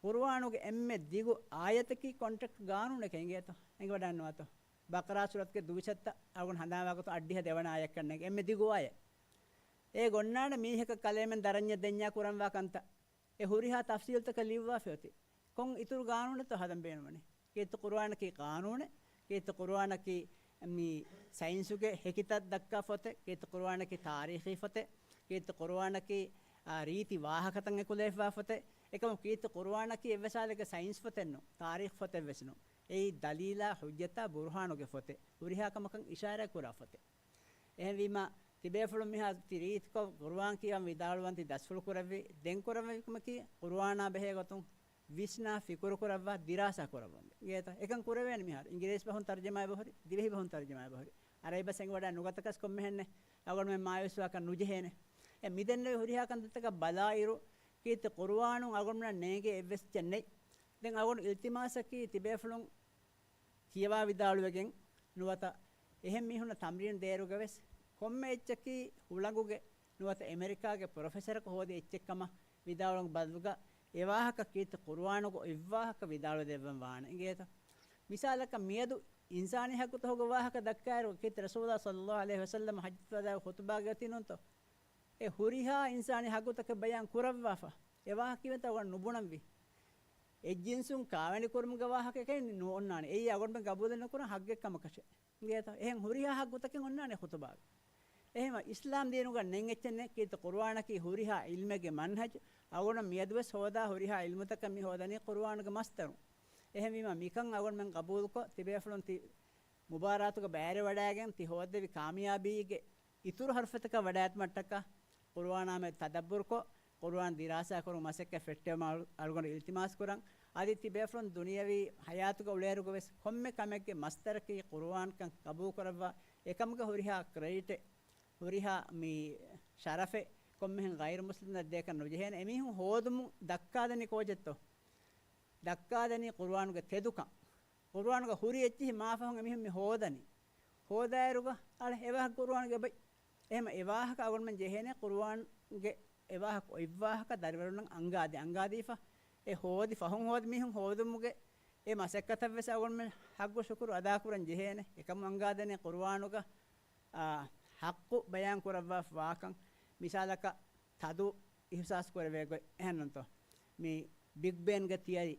ޤުރުއާނުގެ އެންމެ ދިގު އާޔަތަކީ ކޮންޓްރެކްޓް ގާނޫނެކޭ އިނގޭތޯ؟ އެނގިވަޑައިންނަވާތޯ؟ ބަޤަރާ ސޫރަތުގެ ދުވިސައްތަ އަޅުގަނޑު ހަނދާންވާ ގޮތުން އަށްޑިހަ ދެވަނަ އާޔަތްކަންނޭނގެ އެންމެ ދިގު އާޔަތް. އޭގަ އޮންނާނެ މީހަކަށް ކަލޭމެން ދަރަންޏެއް ދެންޏާ ކުރަންވާ ކަންތައް. އެ ހުރިހާ ތަފްސީލުތަކެއް ލިޔުއްވާފައޮތީ. ކޮން އިތުރު ގާނޫނެއްތޯ ހަދަން ބޭނުންވަނީ؟ ކީރިތި ޤުރުއާނަކީ ޤާނޫނެއް، ކީރިތި ޤުރުއާނަކީ މި ސައިންސުގެ ހެކިތައް ދައްކާ ފޮތެއް، ކީރިތި ޤުރުއާނަކީ ތާރީޚީ ފޮތެއް، ކީރިތި ޤުރުއާނަކީ، އާ، ރީތި ވާހަކަތައް އެކުލެވިފާ ފޮތެއް. އެކަމަކު ކީރިތި ޤުރުއާނަކީ އެއްވެސް ހާލެއްގަ ސައިންސް ފޮތެއް ނޫން، ތާރީޚު ފޮތެއް ވެސް ނޫން. އެއީ ދަލީލާ، ޙުއްޖަތާ، ބުރުހާނުގެ ފޮތެއް. ހުރިހާ ކަމަކަށް އިޝާރާތް ކުރާ ފޮތެއް. އެހެންވީމާ، ތިބޭފުޅުން މިހާ ތި ރީތިކޮށް ޤުރުއާން ކިޔަން ވިދާޅުވަން ތި ދަސްފުޅު ކުރެއްވި، ދެން ކުރެވޭ ކަމަކީ ޤުރުއާނާ ބެހޭ ގޮތުން ވިސްނާ ފިކުރު ކުރައްވާ ދިރާސާ ކުރައްވަން. އިނގޭތަ؟ އެކަން ކުރެވޭނެ މިހާރު. އިނގިރޭސި ބަހުން ތަރުޖަމާ އެބަހުރި، ދިވެހި ބަހުން ތަރުޖަމާ އެބަހުރި. އަރަބި ބަސް އެނގިވަޑައި ނުގަތަކަސް ކޮންމެހެންނެއް އަޅުގަނޑުމެން މާޔޫސްވާކަށް ނުޖެހޭނެ. އެ މިދެންނެވި ހުރިހާ ކަންތައްތަކަށް ބަލާއިރު، ކީރިތި ޤުރުއާނުން އަޅުގަނޑުމެންނަށް ނޭނގޭ އެއްވެސް އެއްޗެއް ނެތް. ދެން އަޅުގަނޑު އިލްތިމާސަކީ ތިބޭފުޅުން ކިޔަވާ ވިދާޅުވެގެން ނުވަތަ އެހެން މީހުންނަށް ތަމްރީނު ދޭއިރުގަވެސް ކޮންމެ އެއްޗަކީ ހުޅަނގުގެ ނުވަތަ އެމެރިކާގެ ޕްރޮފެސަރަކު ހޯދި އެއްޗެއްކަމަށް ވިދާޅުވުމުގެ ބަދަލުގަ އެ ވާހަކަ ކީރިތި ޤުރުއާނުގަ އޮތް ވާހަކަ ވިދާޅުވެދެއްވަން ވާނެ އިނގޭތަ؟ މިސާލަކަށް މިއަދު އިންސާނީ ހައްގުތަކުގެ ވާހަކަ ދައްކާއިރު ކީރިތި ރަސޫލާ ޞައްލަﷲު ޢަލައިހި ވަސައްލަމަ ޙައްޖަތުލްވަދާޢުގެ ޚުޠުބާގައި އޮތީ ނޫންތޯ؟ އެ ހުރިހާ އިންސާނީ ހައްގުތަކެއް ބަޔާން ކުރައްވާފަ. އެ ވާހަކަ ކީވެތަ އަޅުގަނޑު ނުބުނަންވީ. އެއްޖިންސުން ކާވެނި ކުރުމުގެ ވާހަކައެކޭ ނޯންނާނެ. އެއީ އަޅުގަނޑުމެން ގަބޫލެއް ނުކުރާ ހައްގެއް ކަމަކަށެއް. އިނގޭތޯ؟ އެހެން ހުރިހާ ހައްގުތަކެއް އޮންނާނެ ޚުތުބާގަ. އެހެން އިސްލާމް ދީނުގަ ނެތް އެއްޗެއް ނެތް. ކީރިތި ޤުރުއާނަކީ ހުރިހާ ޢިލްމެއްގެ މަންހަޖު. އަޅުގަނޑު މިއަދުވެސް ހޯދާ ހުރިހާ ޢިލްމުތަކަށް މި ހޯދަނީ ޤުރުއާނުގެ މަޞްދަރު. އެހެންވީމަ މިކަން އަޅުގަނޑުމެން ގަބޫލުކޮށް، ތިބޭފުޅުން ތި މުބާރާތުގަ ބައިވެރިވަޑައިގެން ތި ހޯއްދެވި ކާމިޔާބީގެ އިތުރު ހަރުފަތަކަށް ވަޑައިގަތުމަށްޓަކާ ޤުރުއާނާމެދު ތަދައްބުރުކޮށް، ޤުރުއާން ދިރާސާކުރުމުގެ މަސައްކަތް ފެއްޓެވުމަށް އަޅު-، އަޅުގަނޑު އިލްތިމާސް ކުރަން. އަދި ތިބޭފުޅުން ދުނިޔަވީ ޙަޔާތުގަ އުޅޭއިރުގަވެސް ކޮންމެ ކަމެއްގެ މަޞްދަރަކީ ޤުރުއާންކަން ގަބޫލުކުރައްވާ، އެކަމުގެ ހުރިހާ ކްރެޑިޓެއް، ހުރިހާ މި ޝަރަފެއް ކޮންމެހެން ޣައިރު މުސްލިމްނަށް ދޭކަށް ނުޖެހޭނެ. އެމީހުން ހޯދުމުން ދައްކާދެނީ ކޯޗެއްތޯ؟ ދައްކާދެނީ ޤުރުއާނުގެ ތެދުކަން. ޤުރުއާނުގަ ހުރި އެއްޗިހި މާފަހުން އެމީހުން މި ހޯދަނީ. ހޯދާއިރުގަ އަޅެ އެވާހަކަ ޤުރުއާނުގެ އެބައި. އެހެމަ އެވާހަކަ އަޅުގަނޑުމެން ޖެހޭނެ ޤުރުއާންގެ އެވާހަކަ އޮތްވާހަކަ ދަރިވަރުންނަށް އަންގާދޭ، އަންގާދީފަ. އެ ހޯދި ފަހުން ހޯދި މީހުން ހޯދުމުގެ އެ މަސައްކަތަށްވެސް އަޅުގަނޑުމެން ޙައްޤު ޝުކުރު އަދާކުރަން ޖެހޭނެ. އެކަމު އަންގާދޭނެ ޤުރުއާނުގަ އާ، ޙައްޤު ބަޔާން ކުރައްވާފަ ވާކަން. މިސާލަކަށް ތަދު އިޙްސާސް ކުރެވޭ ގޮތް އެހެންނުންތޯ؟ މި ބިގް ބޭންގެ ތިއަރީ.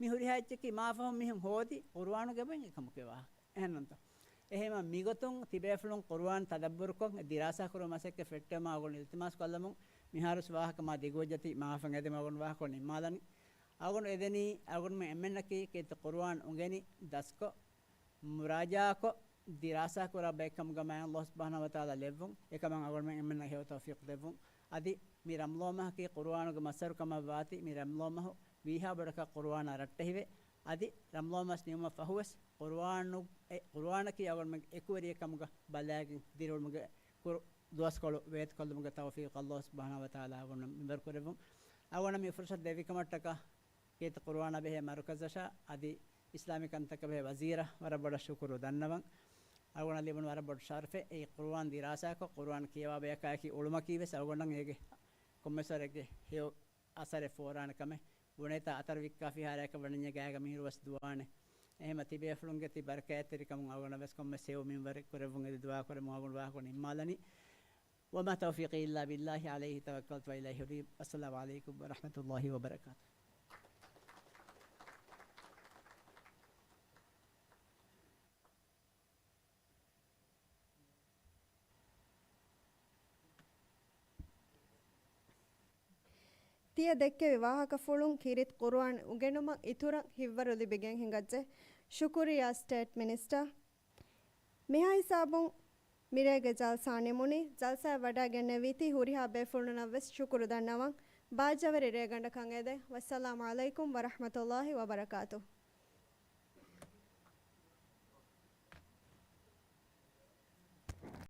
މި ހުރިހާ އެއްޗަކީ މާފަހުން މީހުން ހޯދި ޤުރުއާނުގެ އެބައިން އެކަމަކު އެވާހަކަ. އެހެންނުންތޯ؟ އެހެމަ މިގޮތުން ތިބޭފުޅުން ޤުރުއާން ތަދައްބުރުކޮށް ދިރާސާ ކުރުމަށް މަސައްކަތް ފެއްޓެވުމަށް އަޅުގަނޑު އިލްތިމާސް ކޮށްލަމުން މިހާރުސް ވާހަކަ މާ ދިގުވެއްޖަތީ މާފަށް އެދެމުން އަޅުގަނޑު ވާހަކަ ނިންމާލަނީ. އަޅުގަނޑު އެދެނީ އަޅުގަނޑުމެން އެންމެންނަކީ ކީރިތި ޤުރުއާން އުނގެނި ދަސްކޮށް، މުރާޖާކޮށް، ދިރާސާކުރާ ބައެއްކަމުގަ މާތް ﷲ ސުބްޙާނަހޫ ވަތަޢާލާ ލެއްވުން. އެކަމަށް އަޅުގަނޑުމެން އެންމެންނަށް ހެޔޮ ތައުފީޤު ލެއްވުން. އަދި މި ރަމަޟާން މަހަކީ ޤުރުއާނުގެ މަސްދަރު ކަމަށް ވާތީ، މި ރަމަޟާން މަހު ވީހާ ބޮޑަކަށް ޤުރުއާނާ ރައްޓެހިވެ، އަދި ރަމަޟާން މަސް ނިމުމަށް ފަހުވެސް ޤުރުއާނު، އެ، ޤުރުއާނަކީ އަޅުގަނޑުމެން އެކުވެރިއެއް ކަމުގަ ބަލައިގެން ދިރިއުޅުމުގެ ކުރު-، ދުވަސްކޮޅު ވޭތުކޮށްލުމުގެ ތައުފީޤު ﷲ ސުބްޙާނަހޫ ވަތަޢާލާ އަޅުގަނޑު މިންވަރު ކުރެއްވުން. އަޅުގަނޑަށް މި ފުރުޞަތު ދެއްވިކަމަށްޓަކާ ކީރިތި ޤުރުއާނާ ބެހޭ މަރުކަޒަށާ އަދި އިސްލާމީ ކަންތަކަށް ބެހޭ ވަޒީރަށް ވަރަށް ބޮޑަށް ޝުކުރު ދަންނަވަން. އަޅުގަނޑަށް ލިބުނު ވަރަށް ބޮޑު ޝަރަފެއް. އެއީ ޤުރުއާން ދިރާސާކޮށް، ޤުރުއާން ކިޔަވާ ބަޔަކާއެކީ އުޅުމަކީ ވެސް އަޅުގަނޑަށް އޭގެ ކޮންމެސް ވަރެއްގެ ހެޔޮ އަސަރެއް ފޯރާނެ ކަމެއް. ބުނެތާ އަތަރު ވިއްކާ ފިހާރައަކަށް ވަނިންޏެއް ގާތްގަ މިހިރު ވެސް ދުވާނެ. އެހެމަ ތިބޭފުޅުންގެ ތި ބަރަކާތްތެރިކަމުން އަޅުގަނޑަށް ވެސް ކޮންމެސް ހެޔޮ މިންވަރެއް ކުރެއްވުން އެދި ދުޢާ ކުރެމުން އަޅުގަނޑު ވާހަކަ ނިންމާލަނީ. وما توفيقي إلا بالله عليه توكلت وإليه أنيب. السلام عليكم ورحمة الله وبركاته. ތިޔަ ދެއްކެވި ވާހަކަފުޅުން ކީރިތި ޤުރުއާން އުނގެނުމަށް އިތުރަށް ހިތްވަރު ލިބިގެން ހިނގައްޖެ. ޝުކުރިއްޔާ ސްޓޭޓް މިނިސްޓަރ. މިހާ ހިސާބުން މިރޭގެ ޖަލްސާ ނިމުނީ. ޖަލްސާއަށް ވަޑައިގެންނެވީތީ ހުރިހާ ބޭފުޅުންނަށް ވެސް ޝުކުރު ދަންނަވަން. ބާއްޖަވެރި ރޭގަނޑަކަށް އެދެން. ވައްސަލާމް ޢަލައިކުމް ވަރަޙްމަތުﷲ ވަބަރަކާތުހު.